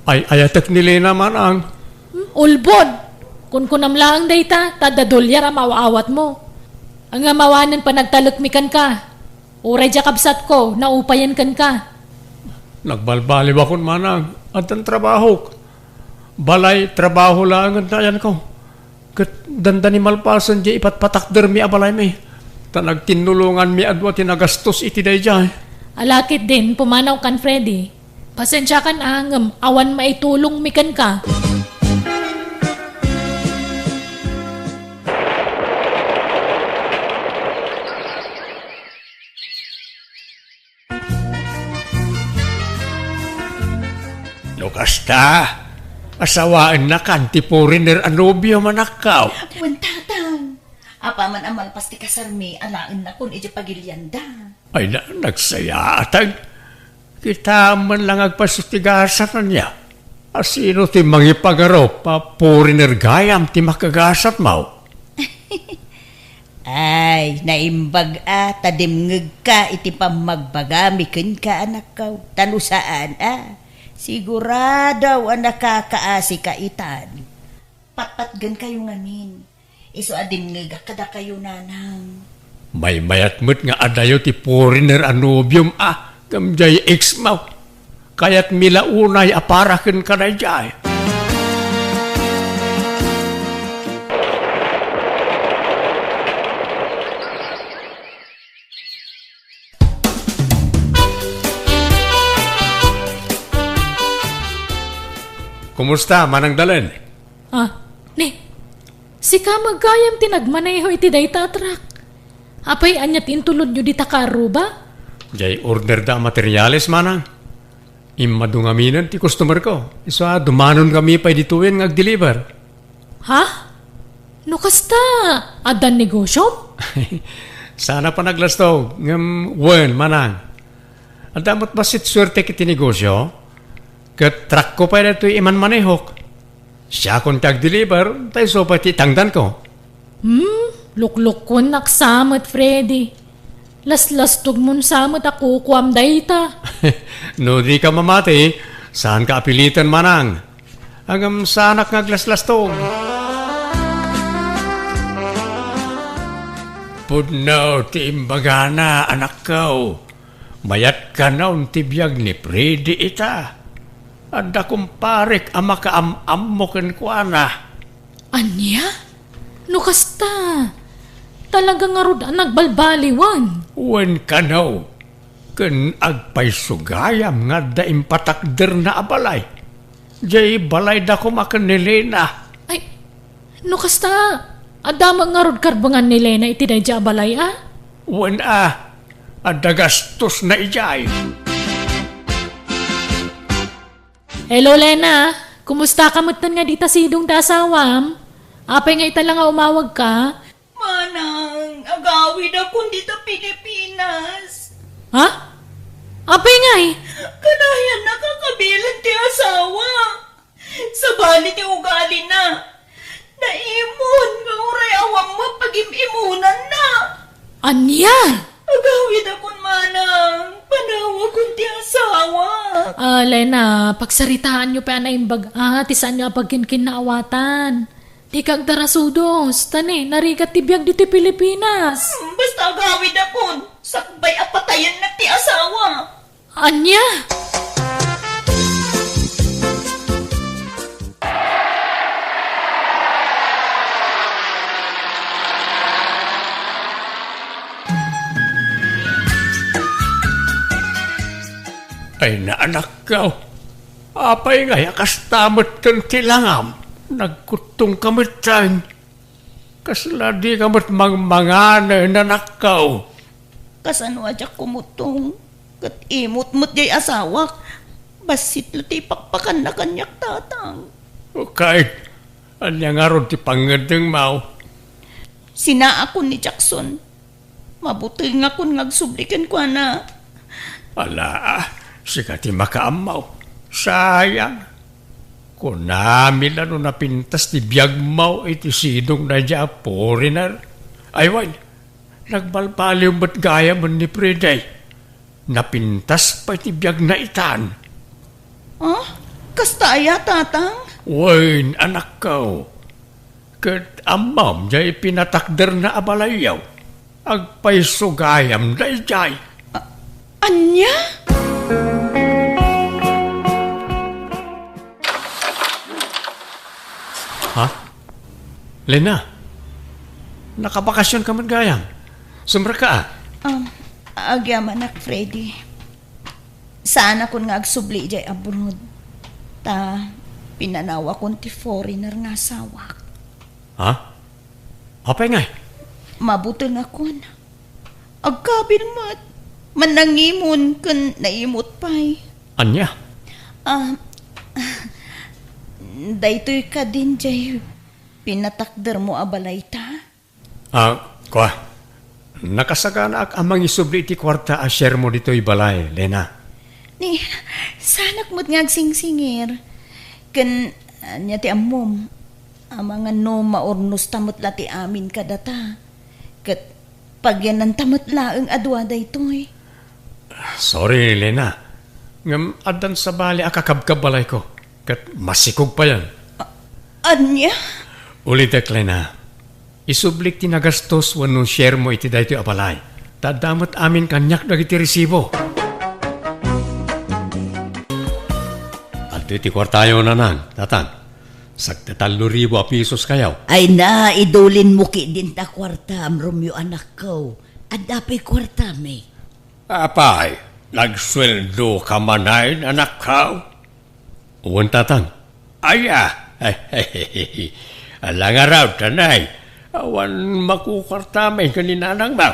Ay-ayatek ni Lena, manang. Hmm, ulbod! Kunkunam laeng dayta, ta adda dolyar a maaw-awatmo. Ngem awanen panagtalekmi kenka. Uray diay kabsatko, naupayen kenka. Nagbalbaliwakon, manang. Addan trabahok. Balay, trabaho laengen ti ayanko. Ket dandani malpasen diay ipatpatakdermi a balaymi, ta nagtinnulonganmi a dua ti nagastos iti daydiay. Ala ketdin, pumanawkan, Freddy. Pasensiakan a, ngem awan maitulongmi kenka. No kasta, asawaennakan ti foreigner a nobiom, anakko. Wen, tatang. Apaman a malpas ti kasarmi, alaennakon idiay pagilianda. Ay na, nagsayaat. Kitaem man la nga agpaso ti gasat, ania? A, sino ti mangipangarup a foreigner gayam ti makagasatmo? Ay, naimbag a ta dimngegka iti pammagbagami kenka, anakko. Ta no saan a, sigurado a nakakaasika itan. Patpatgenkayo ngamin. Isu a dimngegak kadakayo, nanang. Maymayat met nga adayo ti foreigner a nobiom a, ngem diay ex-mo. Kayatmi la unay a para kenka daydiay. Kumusta, Manang Dalen? Ah, ni, sika met gayam ti nagmaneho iti dayta a truck. Apay, ania ti intulodyo dita karruba? Diay order da a materials, manang. Immadu ngaminen ti customer ko. Isu a, dumanonkami pay ditoyen nga agdeliver. Ha? No kasta, addan negosyom? Saan a panaglastog, ngem wen, manang. Adda met bassit suertek iti negosyo, ket truckko pay daytoy imanmanehok. Siakon ti agdeliver, ta isu pay ti itangdanko. Hmm, luklukkuennak sa met, Freddy. Laslastogmon sa met a kukuam dayta. No dika mamati, saanka a piliten, manang. Ngem saanak nga aglaslastog. Pudno ti imbagana, anakko. Mayat kano ti biag ni Freddy ita. Adda kumparek a makaam-ammo kenkuana. Ania? No kasta, talaga ngarud a nagbalbaliwen. Wen kano, ken agpayso gayam nga adda impatakderna a balay. Diay balayda koma ken ni Lena. Ay, No kasta, adda met ngarud karbengan ni Lena iti daydiay a balay a? Wen a, adda gastosna idiay. Hello, Lena. Kumusta ka metten nga dita sidong ti asawam? Apay nga ita la nga umawagka? Manang, agawidakon dita Pilipinas. Ha? Apay ngay? Kanayan nakakabilan ti asawa. Sabali ti ugalina. Naimon nga uray awan mapagim-imonanna. Ania? Agawidakon manang, panawakon ti asawa. Ah, Lena, pagsaritaanyo pay a naimbag-a ti saanyo a pagkinkinnaawatan. Dika agdarasudos, ta ne, narigat ti biag ditoy Pilipinas. Hmm, basta agawidakon, sakbay a patayennak ti asawa. Ania? Ay, naanakko. Apay ngay a kasta met ken ti langam? Nagkuttongka metten. Kasla dika met mangmangan, anakko? Kasano a diak kumuttong? Ket imot met diay asawak. Bassit la ti ipakpakanna kaniak, Tatang. O, ket, ania ngarud ti pangngeddengmo? Sinaakon ni Jackson. Mabutengakon nga agsubli kenkuana. Ala, sika ti makaammo. Sayang. Kunami la no napintas ti biagmo iti sidong daydiay a foreigner. Ay, wen, nagbalbaliw met gayamen ni Freddy. Napintas pay ti biagna itan. Ah? Kasta aya, Tatang? Wen, anakko. Ket ammom diay pinatakderna a balayyo. Agpayso gayam daydiay. A-, ania? Ha? Lena? Nakabakasionka met gayam? Sumrekka a? Um, agyamanak, Freddy. Saanakon nga agsubli idiay abroad. Ta pinanawakon ti foreigner nga asawak. Ha? Apay ngay? Mabutengakon. Agkabil met. Mannangimon ken naimot pay. Ania? Ah, daytoy kadin diay pinatakdermo a balay ta? Ah, kua, nakasaganaak a mangisubli iti kuarta a sharemo ditoy balay, Lena. Ni, saanak met nga agsingsingir. Ken, ania ti ammom? Amangan no maurnosta met la ti amin kadata. Ket pagyananta met laeng a dua daytoy. Sorry, Lena. Ngem addan sabali a kakabkabbalayko. Ket masikog payen. A-, ania? Ulitek, Lena. Isublik ti nagastos wenno sharemo iti daytoy a balay. Ta adda met amin kaniak dagiti resibo. Adtoy ti kuartayo, Nanang, Tatang. Sagdi tallo ribu a piesoskayo. Ay na, idulinmo ketdin ta kuartam, Romeo, anakko. Adda pay kuartam, eh. Apay, nagsueldoka manen, anakko? Wen, Tatang. Aya, ala ngarud, anay. Awan makukuartam ken ni nanangmo.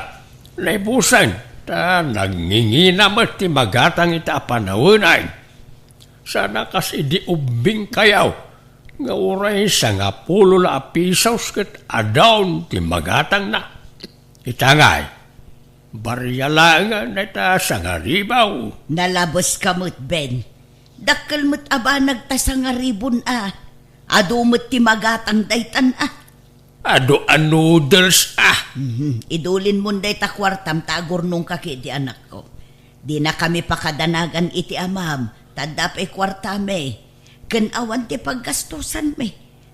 Naibusen, ta nangingina met ti magatang ita a panawen. Sana kas idi ubbingkayo, nga uray sangapulo la a pisos ket adun ti magatangna. Ita ngay, baria laengen dayta sangaribu. Nalabeska met, Ben. Dakkel met a banag ta sangaribun a. Adu met ti magatang daytan a. Adu a noodles a. Mhm. Idulinmon dayta kuartam ta agurnongka ketdi, anakko. Dinakami pakadanagan iti amam, ta adda pay kuartami, ken awan ti paggastosanmi.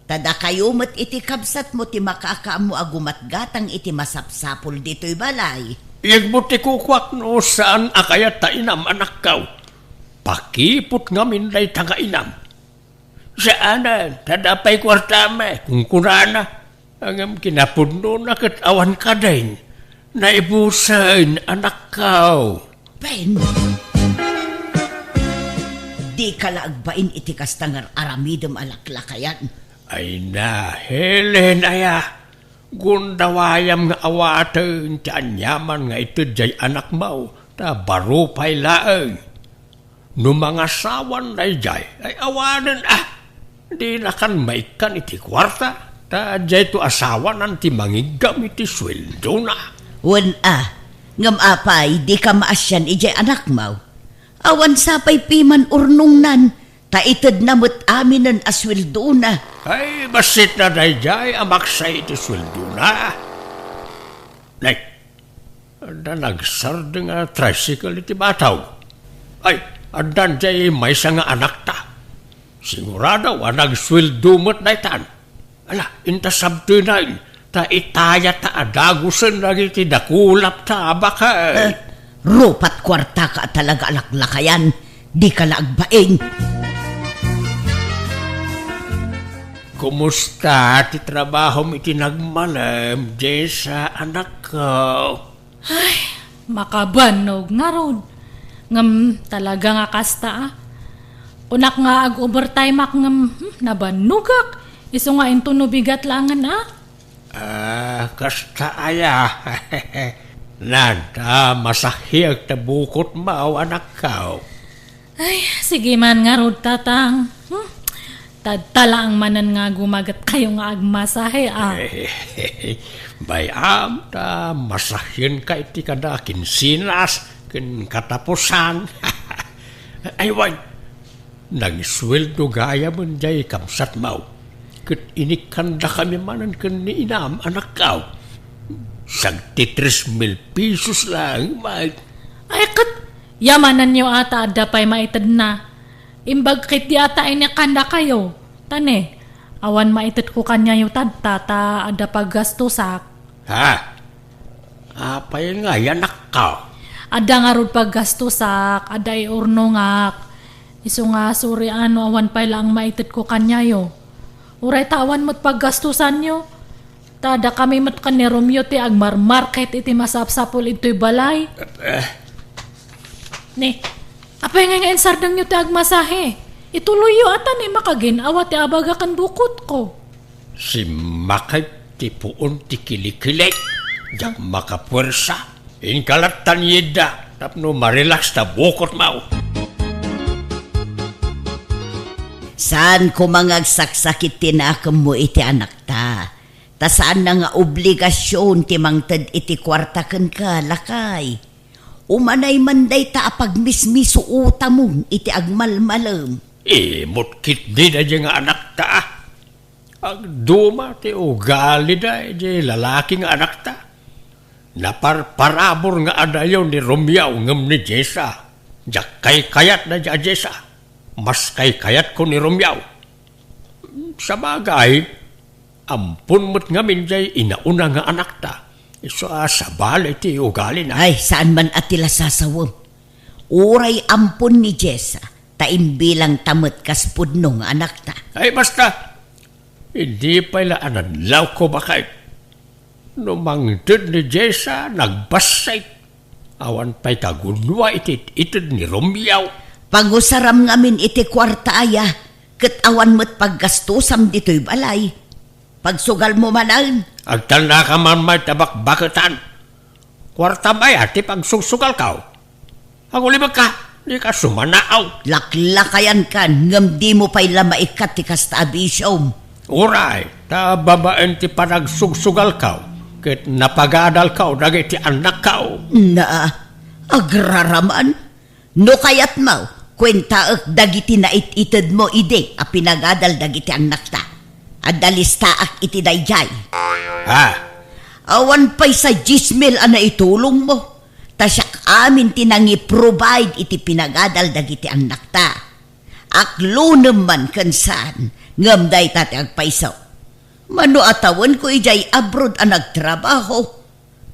Ta dakayo met iti kabsatmo ti makaakaammo a gumatgatang iti masapsapul ditoy balay. Yegmo ti kukuak no saan a kayat ta inam, anakko. Pakipot ngamin dayta nga inam. Saanen, ta adda pay kuartami, kunkunana. Ngem kinapudnona ket awan kadin. Naibusen, anakko. Ben! Dika la agbain iti kasta nga ar-aramidem a laklakayan. Ay na, Helen, aya, gundawayam nga awaten ti aniaman nga ited jay anakmo, ta baro pay laeng. No mangasawan dayjay, ay awanen, ah, dinakan maikkan iti kuarta, ta dayto asawanan ti mangiggam iti sueldona. Wen a, ngem apay, dika maasian idiay anakmo? Awan sapay piman urnongnan, ta itedna met aminen a sueldona. Ay, basit na dayjay a maksay iti sueldona. Nay, adda nagsardeng a tricycle iti batog. Ay, addan jay maysa nga anakta. Sigurado a nagsueldo met daytan. Ala, inta sabtenen, ta itayata a dagusen dagiti dakulapta a baket. Eh, rupat kuartaka a talaga a laklakayan, dika la agbaing. Kumusta ti trabahom iti nagmalem, Jessa, anakko? Ay, makabannog ngarud. Ngem talaga nga kasta, a. Kunak nga ag-overtime-ak ngem, hmm, nabannogak. Isu nga intono bigat laengen, a. Ah, kasta aya. Nanta, masahiek ta bukotmo, anakko. Ay, sige man ngarud, Tatang. Hmm? Tadta laeng manen nga gumagetkayo nga agmasahe, a. Bay-am ta masahienka iti kada kinsinas ken katapusan. Ay, wen, nagsueldo gayamen jay kamsatmo. Ket inikkandakami manen ken ni inam, anakko. Sagdi tres mil pesos laeng, Mike. Ay, ket yamanenyo a ta adda pay maitedna. Imbag ketdi a ta inikkandakayo. Ta ne, awan maitedko kaniayo tadta ta adda paggastosak. Ha? Apay ngay, anakko? Adda ngarud paggastosak, adda iurnongak. Isu nga sorian no awan pay laeng maitedko kaniayo. Uray ta awan met paggastosanyo. Ta dakami met ken ni Romeo ti agmarmarket iti masapsapul idtoy balay. Eh. Ni, apay ngay nga insardengyo ti agmasahe? Ituloyyo a ta ni makagin-awa ti abaga ken bukotko. Simmakek ti puon ti kilikilik, diak makapuersa. Inka lattan yidda tapno marelax ta bukotmo. Saan koma nga agsaksakit ti nakemmo iti anakta. Ta saanna nga obligasion ti mangted iti kuarta kenka, lakay. Umanay man dayta a pagmismisuotamon iti agmalmalem. Imot ketdi daydiay nga anakta. Agduma ti ugalida idiay lalaki nga anakta. Naparparabur nga adayo ni Romeo ngem ni Jessa. Diak kaykayat daydiay a Jessa. Mas kaykayatko ni Romeo. Sabagay, ampon met ngamin diay inauna nga anakta. Isu a sabali ti ugalina. Ay, saan man a ti lasasawem. Uray ampon ni Jessa, ta imbilangta met kas pudno nga anakta. Ay, basta, idi pay la a nadlawko, baket. No mangted ni Jessa, nagbassit. Awan pay kagudua iti ited ni Romeo. Pagusaram ngamin iti kuarta aya, ket awan met paggastosam ditoy balay. Pagsugalmo manen. Agtalnaka man may ta bakbaketan. Kuartam aya ti pagsugsugalko? Agulibekka, dika sumanaaw. Laklakayankan, ngem dimo pay la maikkat ti kasta a bisiom. Uray, ta babaen ti panagsugsugalko, ket napagadalko dagiti annakko. Na, agraraman? No kayatmo, kuentaek dagiti nait-itedmo idi a pinagadal dagiti annakta. Adda listaak iti daydiay. Ha? Awan pay sa dies mil a naitulongmo. Ta siak amin ti nangi-provide iti pinagadal dagiti annakta. Aklonem man ken saan, ngem dayta ti agpayso. Mano a tawenko idiay abroad a nagtrabaho,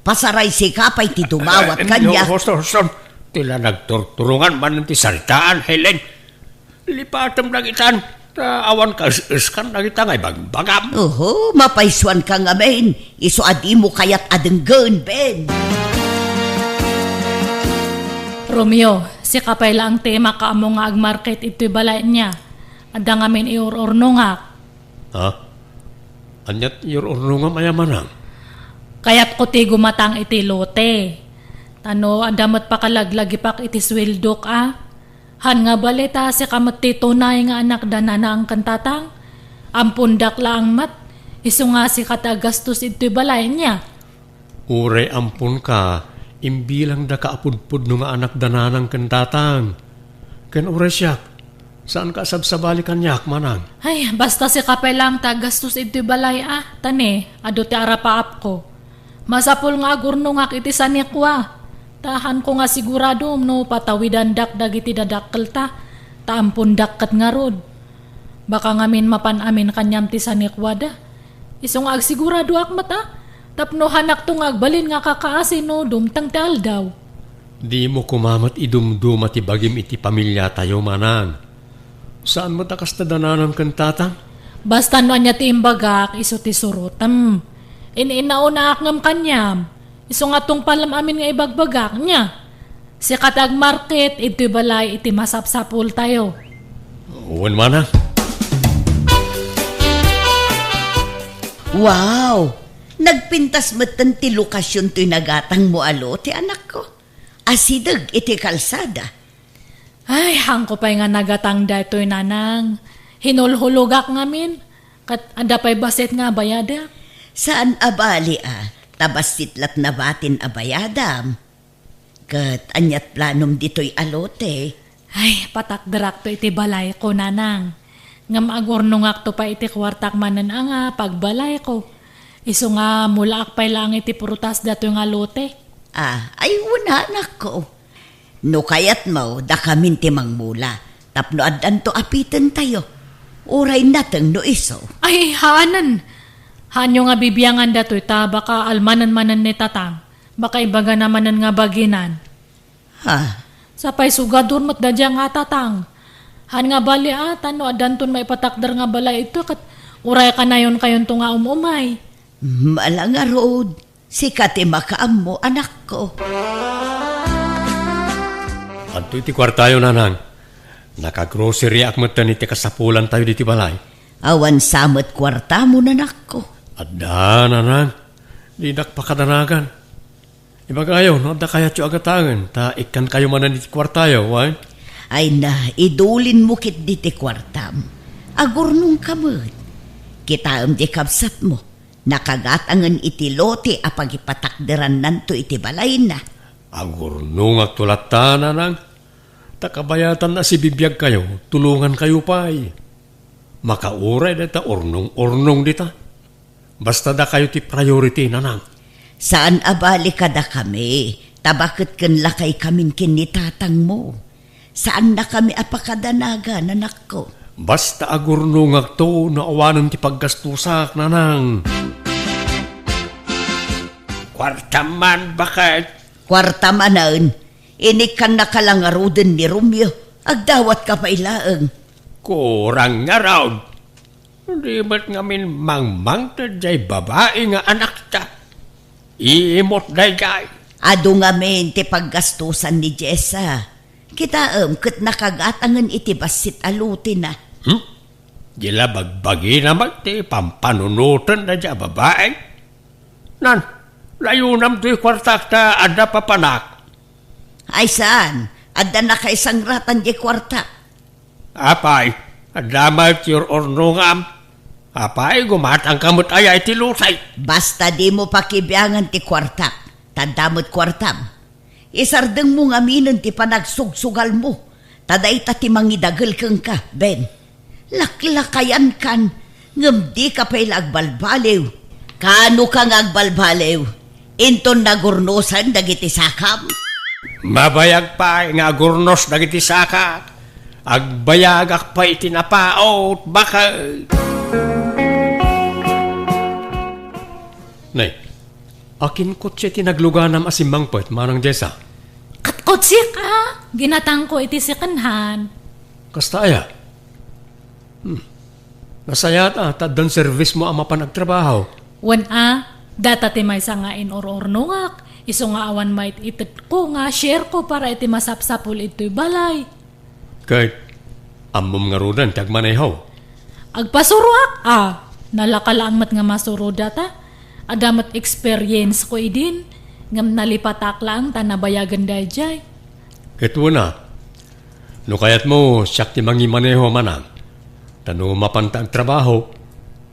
pasaray sika pay ti dumawat kaniak. Eh, no, Hoson, Hoson, ti la nagturturongan manen ti saritaan, Helen. Lipatem dagitan, ta awan kaes-eskan dagita nga ibagbagam. Oho, mapaysuanka ngamin. Isu a dimo kayat a denggen, Ben. Romeo, sika pay laeng ti makaammo nga agmarket itoy balay nia. Adda ngamin iur-urnongak. Ha? Ania ti ur-urnongam aya, manang? Kayatko ti gumatang iti lote. Ta no adda met pakalaglagipak iti sueldok a. Han nga bale ta sika met ti tunay nga anak da nanang ken tatang. Ampondak laeng met, isu nga sika ti aggastos iti balay nia. Uray amponka, imbilangdaka a pudpudno nga anak da nanang ken tatang. Ken uray siak, saanka a sabsabali kaniak, manang. Ay, basta sika pay laeng ti aggastos iti balay a, ta ne, adu ti arapaapko. Masapul nga agurnongak iti sanikua. Ta hanko nga sigurado no patawidandak dagiti dadakkelta, ta ampondak ket ngarud. Baka ngamin mapan amin kaniam ti sanikuada. Isu nga agsiguradoak met a, tapno hanakto nga agbalin nga kakaasi no dumteng ti aldaw. Dimo koma met idumduma ti bagim iti pamiliatayo, manang. Saan met a kasta da nanang ken tatang? Basta no ania ti imbagak, isu ti surotem. In-inaonaak ngem kaniam. Isu nga tungpalem amin nga ibagbagak, nia? Sika ti agmarket, idtoy balay iti masapsapultayo. Wen, manang. Wow! Nagpintas metten ti lokasion toy nagatangmo a lote, anakko. Asideg iti kalsada. Ay, hanko pay nga nagatang daytoy, nanang. Hinulhulogak ngamin. Ket adda pay bassit nga bayada. Saan a bali a, ta bassit la't nabatin a bayadam. Ket aniat planom ditoy a lote? Ay, patakderakto iti balayko, nanang. Ngem agurnongakto pay iti kuartak manen a nga pagbalayko. Isu nga mulaak pay laeng iti prutas datoy nga lote. Ah, ay, wen, anakko. No kayatmo, dakamin ti mangmula, tapno addanto a pitentayo. Uray nateng no isu. Ay, haanen. Haanyo nga bibiangan datoy ta baka almanen manen ni tatang. Baka ibagana manen nga baginan. Ha? Sapay sugador met daydiay nga tatang. Han nga bali a, ta no addanton maipatakder nga balay ito, ket uray kanayon kayonto nga um-umay. Mala ngarud, sika ti makaammo, anakko. Adtoy ti kuartayo, nanang. Nakagroceryak metten iti kasapulantayo diti balay. Awan sa met kuartamo, anakko. Adda, nanang. Dinak pakadanagan. Ibagayo, no adda kayatyo a gatangen, ta ikkankayo manen iti kuartayo, wen? Ay na, idulinmo ketdi ti kuartam. Agurnongka met. Kitaem ti kabsatmo. Nakagatangen iti lote a pagipatakderannanto iti balayna. Agurnongakto latta, nanang. Ta kabayatanna a sibibiagkayo, tulongankayo pay. Makauray dayta urnong-urnong dita. Basta dakayo ti priority, nanang. Saan a bali kadakami, ta baket ken lakaykamin ken ni tatangmo. Saannakami a pakadanagan, anakko. Basta agurnongakto no awanen ti paggastusak, nanang. Kuartam man, baket. Kuarta manen, inikkannaka la ngaruden ni Romeo, agdawatka pay laeng. Kurang ngarud. Di met ngamin mangmangted jay babai nga anakta. Imot dayjay. Adu ngamin ti paggastusan ni Jessa. Kitaem ket nakagatangen iti bassit a lotena. Hmm? Di la bagbagina met ti pampanunoten dayjay a babai? Nan, layonam toy kuartak ta adda papanak. Ay saan, adda nakaisangratan di kuarta. Apay, adda met ti ur-urnongam. Apay, gumatangka met aya iti lotay? Basta dimo pakibiangan ti kuartak, ta adda met kuartam. Isardengmo ngaminen ti panagsugsugalmo, ta dayta ti mangidagel kenka, Ben. Laklakayankan, ngem dika pay la agbalbaliw. Kano ka nga agbalbaliw? Inton nagurnosen dagiti sakam? Mabayag pay nga agurnos dagiti sakak. Agbayagak pay iti napaut, baket. Nay, akin kotse ti nagluganam a simmangpet, Manang Jessa? Ket kotsek a, ginatangko iti second hand. Kasta aya? Hmm. Nasayaat a, ta addan servismo a mapan agtrabaho. Wen a, data ti maysa nga inur-urnongak, isu nga awan maititedko nga share ko para iti masapsapul idtoy balay. Ket ammom ngaruden ti agmaneho? Agpasuroak a, nalaka laeng met nga masuro data. Adda met experience ko idin, ngem nalipatak laeng ta nabayagen daydiay. Ket wen a, no kayatmo, siak ti mangimaneho, Manang. Ta no mapanta agtrabaho,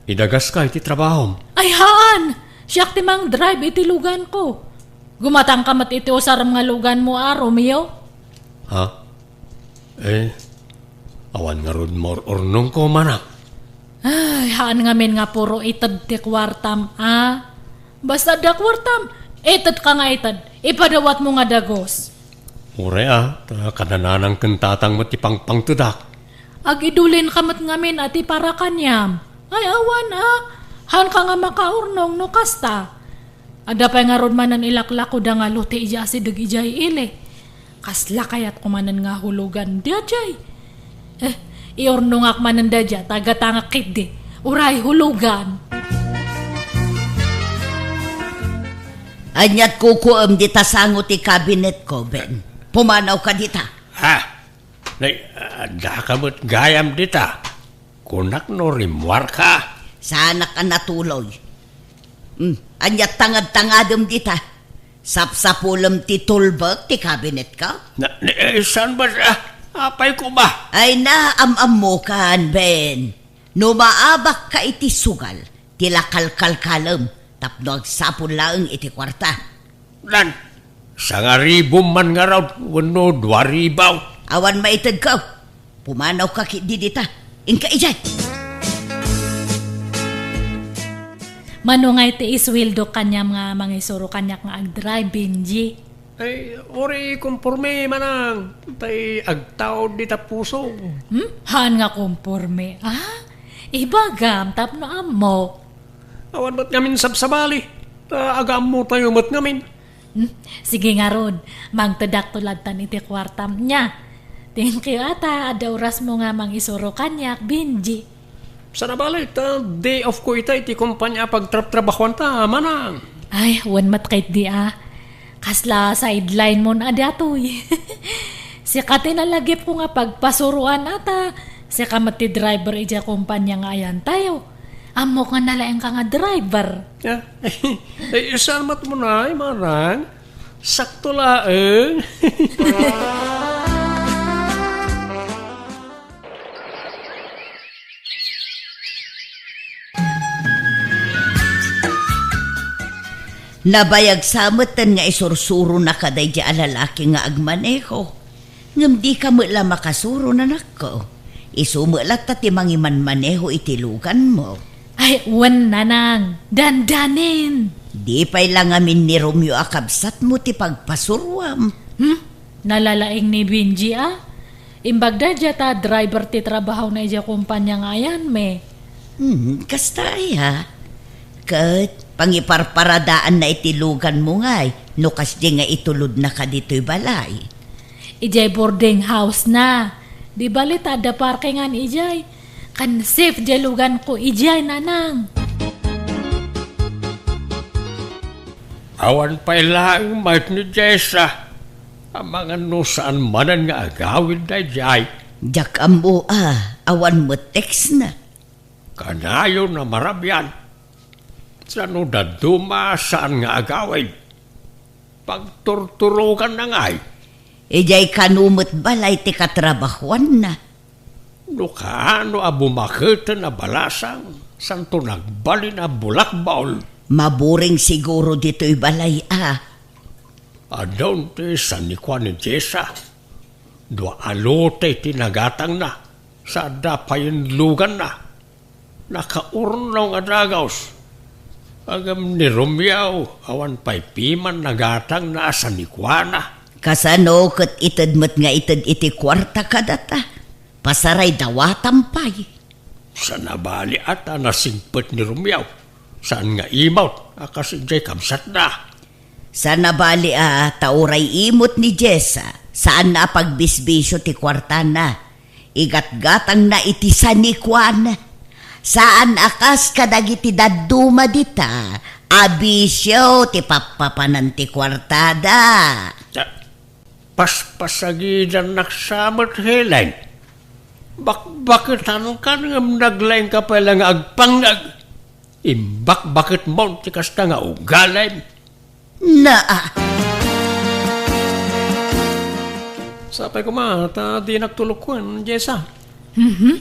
idagaska iti trabahom. Ay haan! Siak ti mangdrive iti luganko. Gumatangka met iti usarem nga luganmo a, Romeo. Ha? Eh, awan ngarud maur-urnongko, Manang. Ay, haan ngamin nga puro ited ti kuartam a. Basta adda kuartam, itedka nga ited. Ipadawatmo nga dagus. Uray a, ta kananang ken tatang met ti pangpangtedak. Agidulinka met ngamin a ti para kaniam. Ay, awan a. Haanka nga makaurnong no kasta. Adda pay ngarud manen ilaklako da nga lote idiay asideg idiay ili. Kasla kayatko manen nga hulugan daydiay. Eh, iurnongak manen daydiay, ta gatangak ketdi. Uray hulugan. Ania't kukuem dita sango ti kabinetko, Ben? Pumanawka dita. Ha? Nay, addaka met gayam dita. Kunak no rimmuarka. Saanak a natuloy. Hmm, ania't tangad-tangadem dita? Sapsapulem ti tulbek ti kabinetko? Na, ni, eh, saan ba, ah, apay ko ba? Ay na, am-ammokan, Ben. No maabakka iti sugal, ti la kalkalkalem tapno agsapul laeng iti kuarta. Dan, sangaribom man ngarud wenno dua ribaw. Awan maitedko. Pumanawka ketdi dita. Inka idiay. Mano ngay ti isueldo kaniam nga mangisuro kaniak nga agdrive, Benji? Ay, uray konporme, Manang. Tay agtaud dita pusog. Hmm? Haan nga konporme, ah? Ibagam tapno ammok. Awan met ngamin sabsabali. Ta agaammotayo met ngamin. Hmm? Sige ngarud, mangtedakto lattan iti kuartam nia. Thank you, ata, adda orasmo nga mangisuro kaniak, Benji. Sana bale, ta day off ko ita iti kompania a pagtrabtrabahuanta, Manang. Ay, wen met ketdi a. Kasla sideline mon a datoy. Sika ti nalagipko nga pagpasuroan ata. Sika met ti driver idiay kompania nga ayantayo. Ammok nga nalaingka nga driver. Ah, eh, saan met mo na, ay, Manang? Sakto laeng. Nabayag sa metten nga isursuronaka daydi a lalaki nga agmaneho. Ngem dika met la makasuro, nanakko. Isu met latta ti mangimanmaneho iti luganmo. Ay, wen, nanang. Dandanin. Di pay la ngamin ni Romeo a kabsatmo ti pagpasuruam. Hmm? Nalalaing ni Benji, a? Imbag daydiay ta driver ti trabahona idiay kompania nga ayanmi. Hmm, kasta aya. Ket pangiparparadaanna iti luganmo ngay no kasdi nga itulodnaka ditoy balay. Idiay boarding house na. Di bali ta adda parkingan idiay. Kan safe diay luganko idiay, nanang. Awan pay laeng met ni Jessa. Amangan no saan manen nga agawid daydiay. Diak ammo a, awan met text na. Kanayon a marabian. Sano dadduma saan nga agawid? Pagturturoganna ngay. Idiay kano met balay ti katrabahuanna. No kaano a bumaketen a balasang, santo nagbalin a bulakbol. Maburing siguro ditoy balay a. Adun ti sanikua ni Jessa. Dua a lote ti nagatangna, sa adda payen luganna. Nakaurnong a dagus. Ngem ni Romeo, awan pay piman nagatangna a sanikuana. Kasano ket ited met nga ited iti kuarta kadata? Pasaray dawatam pay. Sana bali a ta nasigpet ni Romeo. Saan nga imot a kas idiay kabsatna. Sana bali a ta uray imot ni Jessa, saanna a pagbisbisio ti kuartana. Igatgatangna iti sanikuan. Saan a kas kadagiti dadduma dita a bisio ti pappapanan ti kuartada. Ta-, paspasagidannak sa met, Helen. Bakbaketanka ngem naglaingka pay la nga agpangngeg. Imbakbaketmon ti kasta nga ugalim. Naa. Sapay koma ta dinak tulokuen, Jessa. Mhm.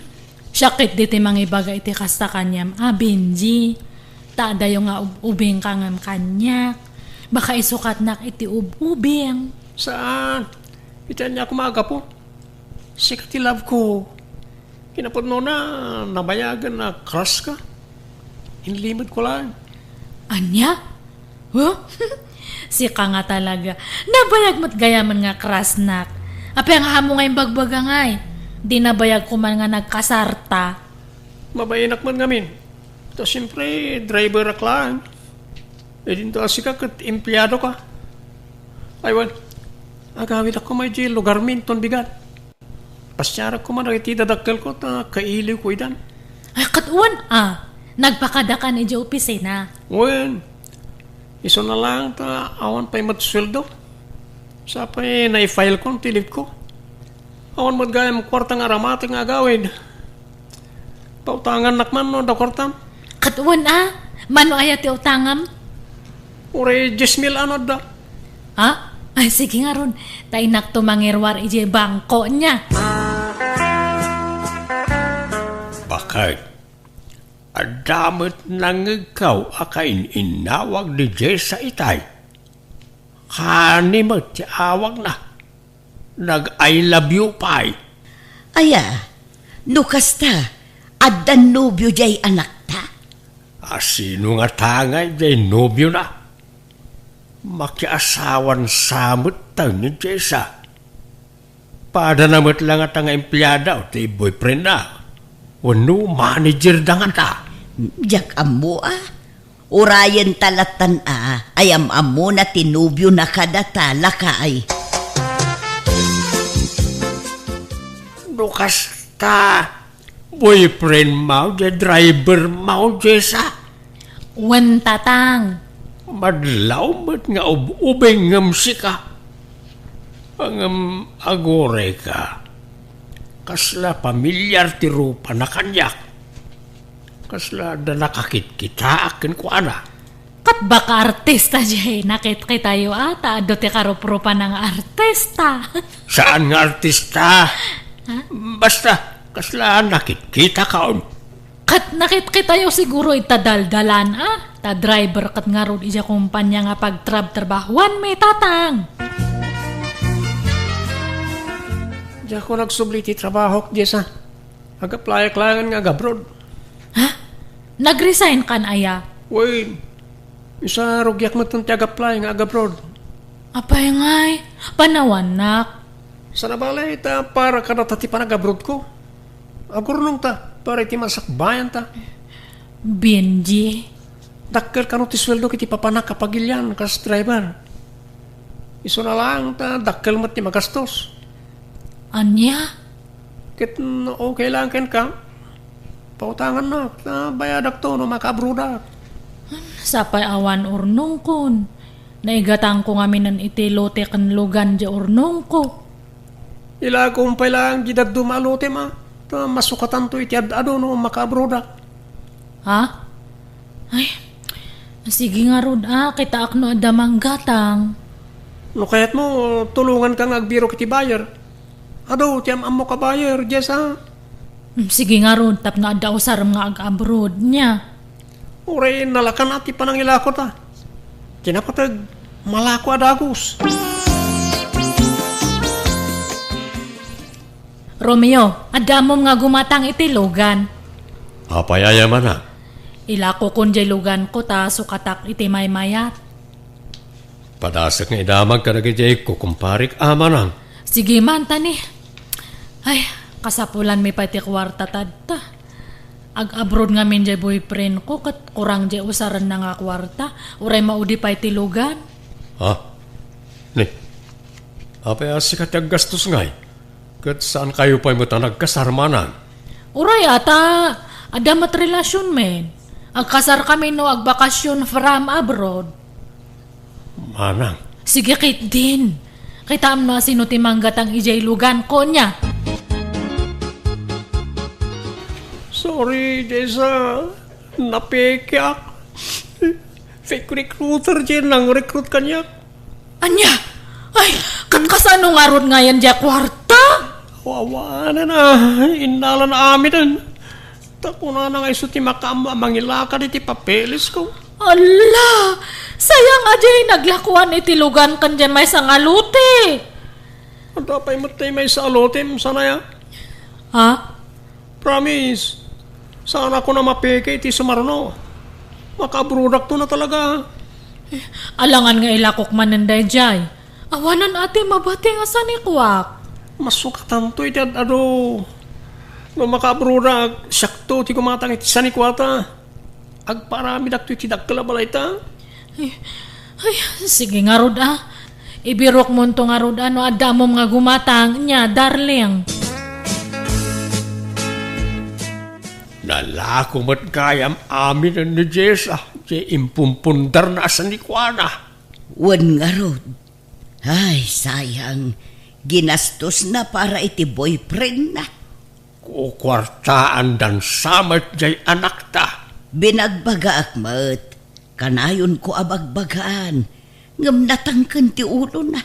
Siak ketdi ti mangibaga iti kasta kaniam, a, Benji. Ta adayo nga ub-ubingka ngem kaniak. Baka isukatnak iti ub-ubing. Saan? Iti ania koma a gapu? Sika ti love ko. Kinapudnona, nabayagen a crush ka. Inlimedko laeng. Ania? Huh? Sika nga talaga. Nabayag met gayamen nga crushnak. Apay nga ammo nga imbagbaga ngay? Di nabayag ko man nga nagkasarta. Mabainak met ngamin. Ta siempre, driverak laeng. Idinto a sika ket empleadoka. Ay, wen, agawidak koma idiay lugarmi inton bigat. Pasiarak koma dagiti dadakkelko ta kailiwko idan. Ay, ket wen a, nagpakadakan idiay opisina. Wen, isuna laeng ta awan pay met sueldo. Sapay naifilekon ti leave ko. Awan met gayam kuarta nga aramati nga agawid. Pautangannak man no adda kuartam. Ket wen a, mano aya ti utangam? Uray dies mil a no adda. Ha? Ay, sige ngarud. Ta innakto mangiruar idiay bangko nia. Bakit? Adda met nangngegkaw a kain-innawag ni Jessa itay. Kani met ti awagna. Nag-I love you pay. Aya, no kasta, adda nobio diay anakta? A, sino ngata ngay diay nobiona? Makiasawan sa met tayo ni Jessa. Padana met la ngata nga empleada ti boyfriendna. Wenno manager da ngata. Diak ammo a. Urayen ta lattan a, ay am-ammona ti nobiona kadata, lakay. No kasta, boyfriend mo, diay driver mo, Jessa? Wen, Tatang. Madlaw met nga ub-ubing ngem sika. Ngem aguray ka. Kasla pamilyar ti rupana kaniak. Kasla adda nakakitkitaak kenkuana. Ket baka artista diay nakitkitayo a, ta adu ti karuprupana nga artista. Saan nga artista? Ha? Basta, kasla nakitkitaka. Ket nakitkitayo siguro ita daldalan a, ta driver ket ngarud idiay kompania nga pagtrabtrabahuanmi, Tatang. Diakon agsubli iti trabahok, Jessa. Ag-applyak laengen nga ag-abroad. Ha? Nag-resign kan aya? Wen, isa rugiak met ti ag-apply nga ag-abroad. Apay ngay, panawannak. Sana bale, ta para kadata ti panag-abroad ko. Agurnong ta, para iti masakbayan ta. Benji. Dakkel kano ti sueldo iti papanak a pagilian kas driver. Isuna laeng ta dakkel met ti magastos. Ania? Ket no okay lang kenka, pautangannak, ta bayadakto no makaabroadak. Sapay awan urnongkon. Naigatangko ngaminen iti lote ken lugan diay urnongko. Ilakom pay laeng diay dadduma a lotem a, ta masukatanto iti ad-adu no makaabroadak. Ha? Ay, sige ngarud a, kitaak no adda manggatang. No kayatmo, tulonganka nga agbirok iti buyer. Adu ti am-ammok a buyer, Jessa. Mm, sige ngarud, tapno adda usarem nga ag-abroad nia. Uray nalakan a ti panangilakota. Ti napateg, malako a dagus. Romeo, adda ammom nga gumatang iti lugan. Apay aya, manang? Ilakokon diay luganko ta sukatak iti maymayat. Padasek nga idamag kadagiti kukumparik a, manang. Sige man, tani. Ay, kasapulanmi pay ti kuarta tadta. Ag-abroad ngamin diay boyfriendko ket kurang diay usarenna nga kuarta. Uray maudi pay ti lugan. Ha? Ni, apay a sika ti aggastos ngay? Ket saankayo pay met a nagkasar, manang? Uray a ta adda met relasionmi. Agkasarkami no agbakasyon from abroad. Manang. Sige ketdin. Kitaem no asino ti manggatang idiay luganko nia. Sorry, Jessa. Napekeak. Fake recruiter diay nang-recruit kaniak. Ania? Ay, ket kasano ngarud ngayen diay kuarta? Awanen a, innalan amiden. Ta kunana nga isu ti makaammo a mangilakad iti papelesko. Ala! Sayang a diay naglakuan iti lugan ken diay maysa nga lote. Adda pay met tay maysa a lotem, sanaya? Ha? Promise, saanakon a mapeke iti sumarno. Makaabrodakto na talaga. Alangan nga ilakok manen daydiay. Awanen a ti mabati nga sanikuak. Masukatanto iti ad-adu. No makaabrodak, siakto ti gumatang iti sanikuata. Agparamidakto iti dakkel a balayta. Ay, ay, sige ngarud a. Ibirokmonto ngarud a no adda ammom nga gumatang, nia, darling. Nalako met gayam aminen ni Jessa, diay impumpundarna a sanikuana. Wen ngarud. Ay, sayang. Ginastosna para iti boyfriendna. Kukuartaandan sa met diay anakta. Binagbagaak met, kanayonko a bagbagaan, ngem natangken ti ulona.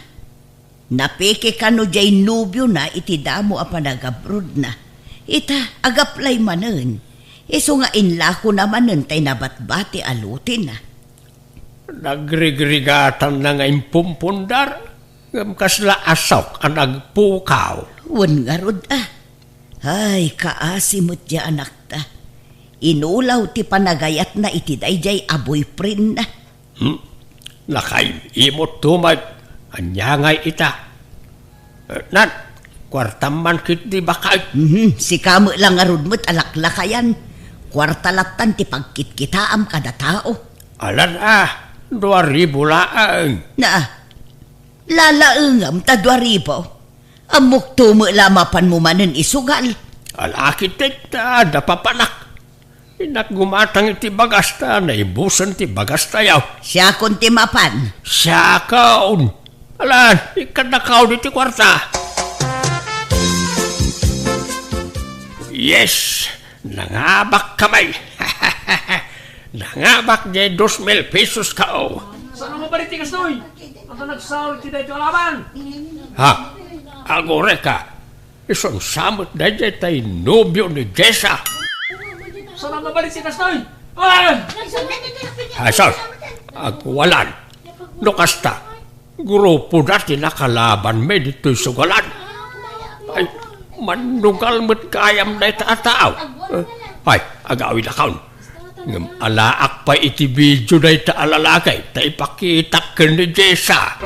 Napeke kano diay nobiona iti damo a panagabrodna. Ita, agaplay manen. Isu nga inlakona manen tay nabatbati a lotena. Nagrigrigatanna nga impumpundar, ngem kasla asok a nagpukaw. Wen ngarud a. Ay, kaasi met diay anakta. Inulaw ti panagayatna iti daydiay a boyfriendna. Hmm? Nakaim-imotto met. Ania ngay ita? Eh, nan, kuartam man ketdi baket. Mhm, sika met la ngarud met a laklakayan. Kuarta lattan ti pagkitkitaam kada tao. Alan a, dua ribu laeng. Na, lalaengam ta dua ribu. Ammokto met la mapanmo manen isugal. Ala ketdi ta adda papanak. Innak gumatang iti bagas ta naibusen ti bagastayo. Siakon ti mapan. Siakon. Alan, ikkannakaon iti kuarta. Yes, nangabak kamay. Nangabak diay dos mil pesos kao. Saan a mabalin ti kastoy? Ata nagsao iti daytoy a laban? Ha? Agureka. Isu sa met daydiay tay nobio ni Jessa. Saan a mabalin ti kastoy? Ah! Ay, sus! Agwalan. No kasta, grupoda ti nakalabanmi ditoy sugalan. Ay, mannugal met gayam dayta a tao. Eh, ay, agawidakon. Ngem alaak pay iti video dayta a lalaki ta ipakitak ken ni Jessa.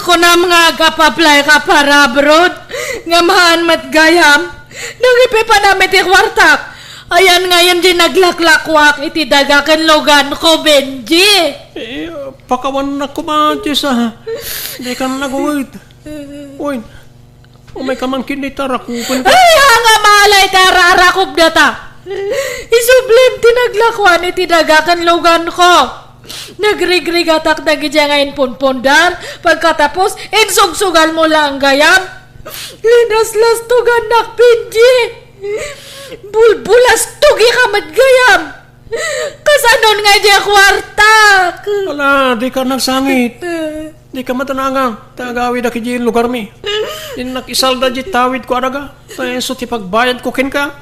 Kunam nga agap-apply ka para abroad, ngem haan met gayam. Nangipipanam iti kuartak. Ayan ngayon di naglaklakuak iti daga ken lugan ko, Benji. Eh, pakawannak koma, Jessa. Dikan nagunget. Uy, umayka man ketdi ta rakupen ka. Ay, haan nga malay ta rarakop data. Isublim ti naglakuan iti daga ken lugan ko. Nagrigrigatak dagiti nga impunpundar, pagkatapos, insugsugalmo laeng gayam. Linaslastogannak, Benji. Bulbulastogika met gayam. Kasanon nga diay kuartak? Ala, dika nagsangit. Dika matananga, ta agawidak idiay lugarmi. Innak isalda diay tawidko a daga, ta isu ti pagbayadko kenka.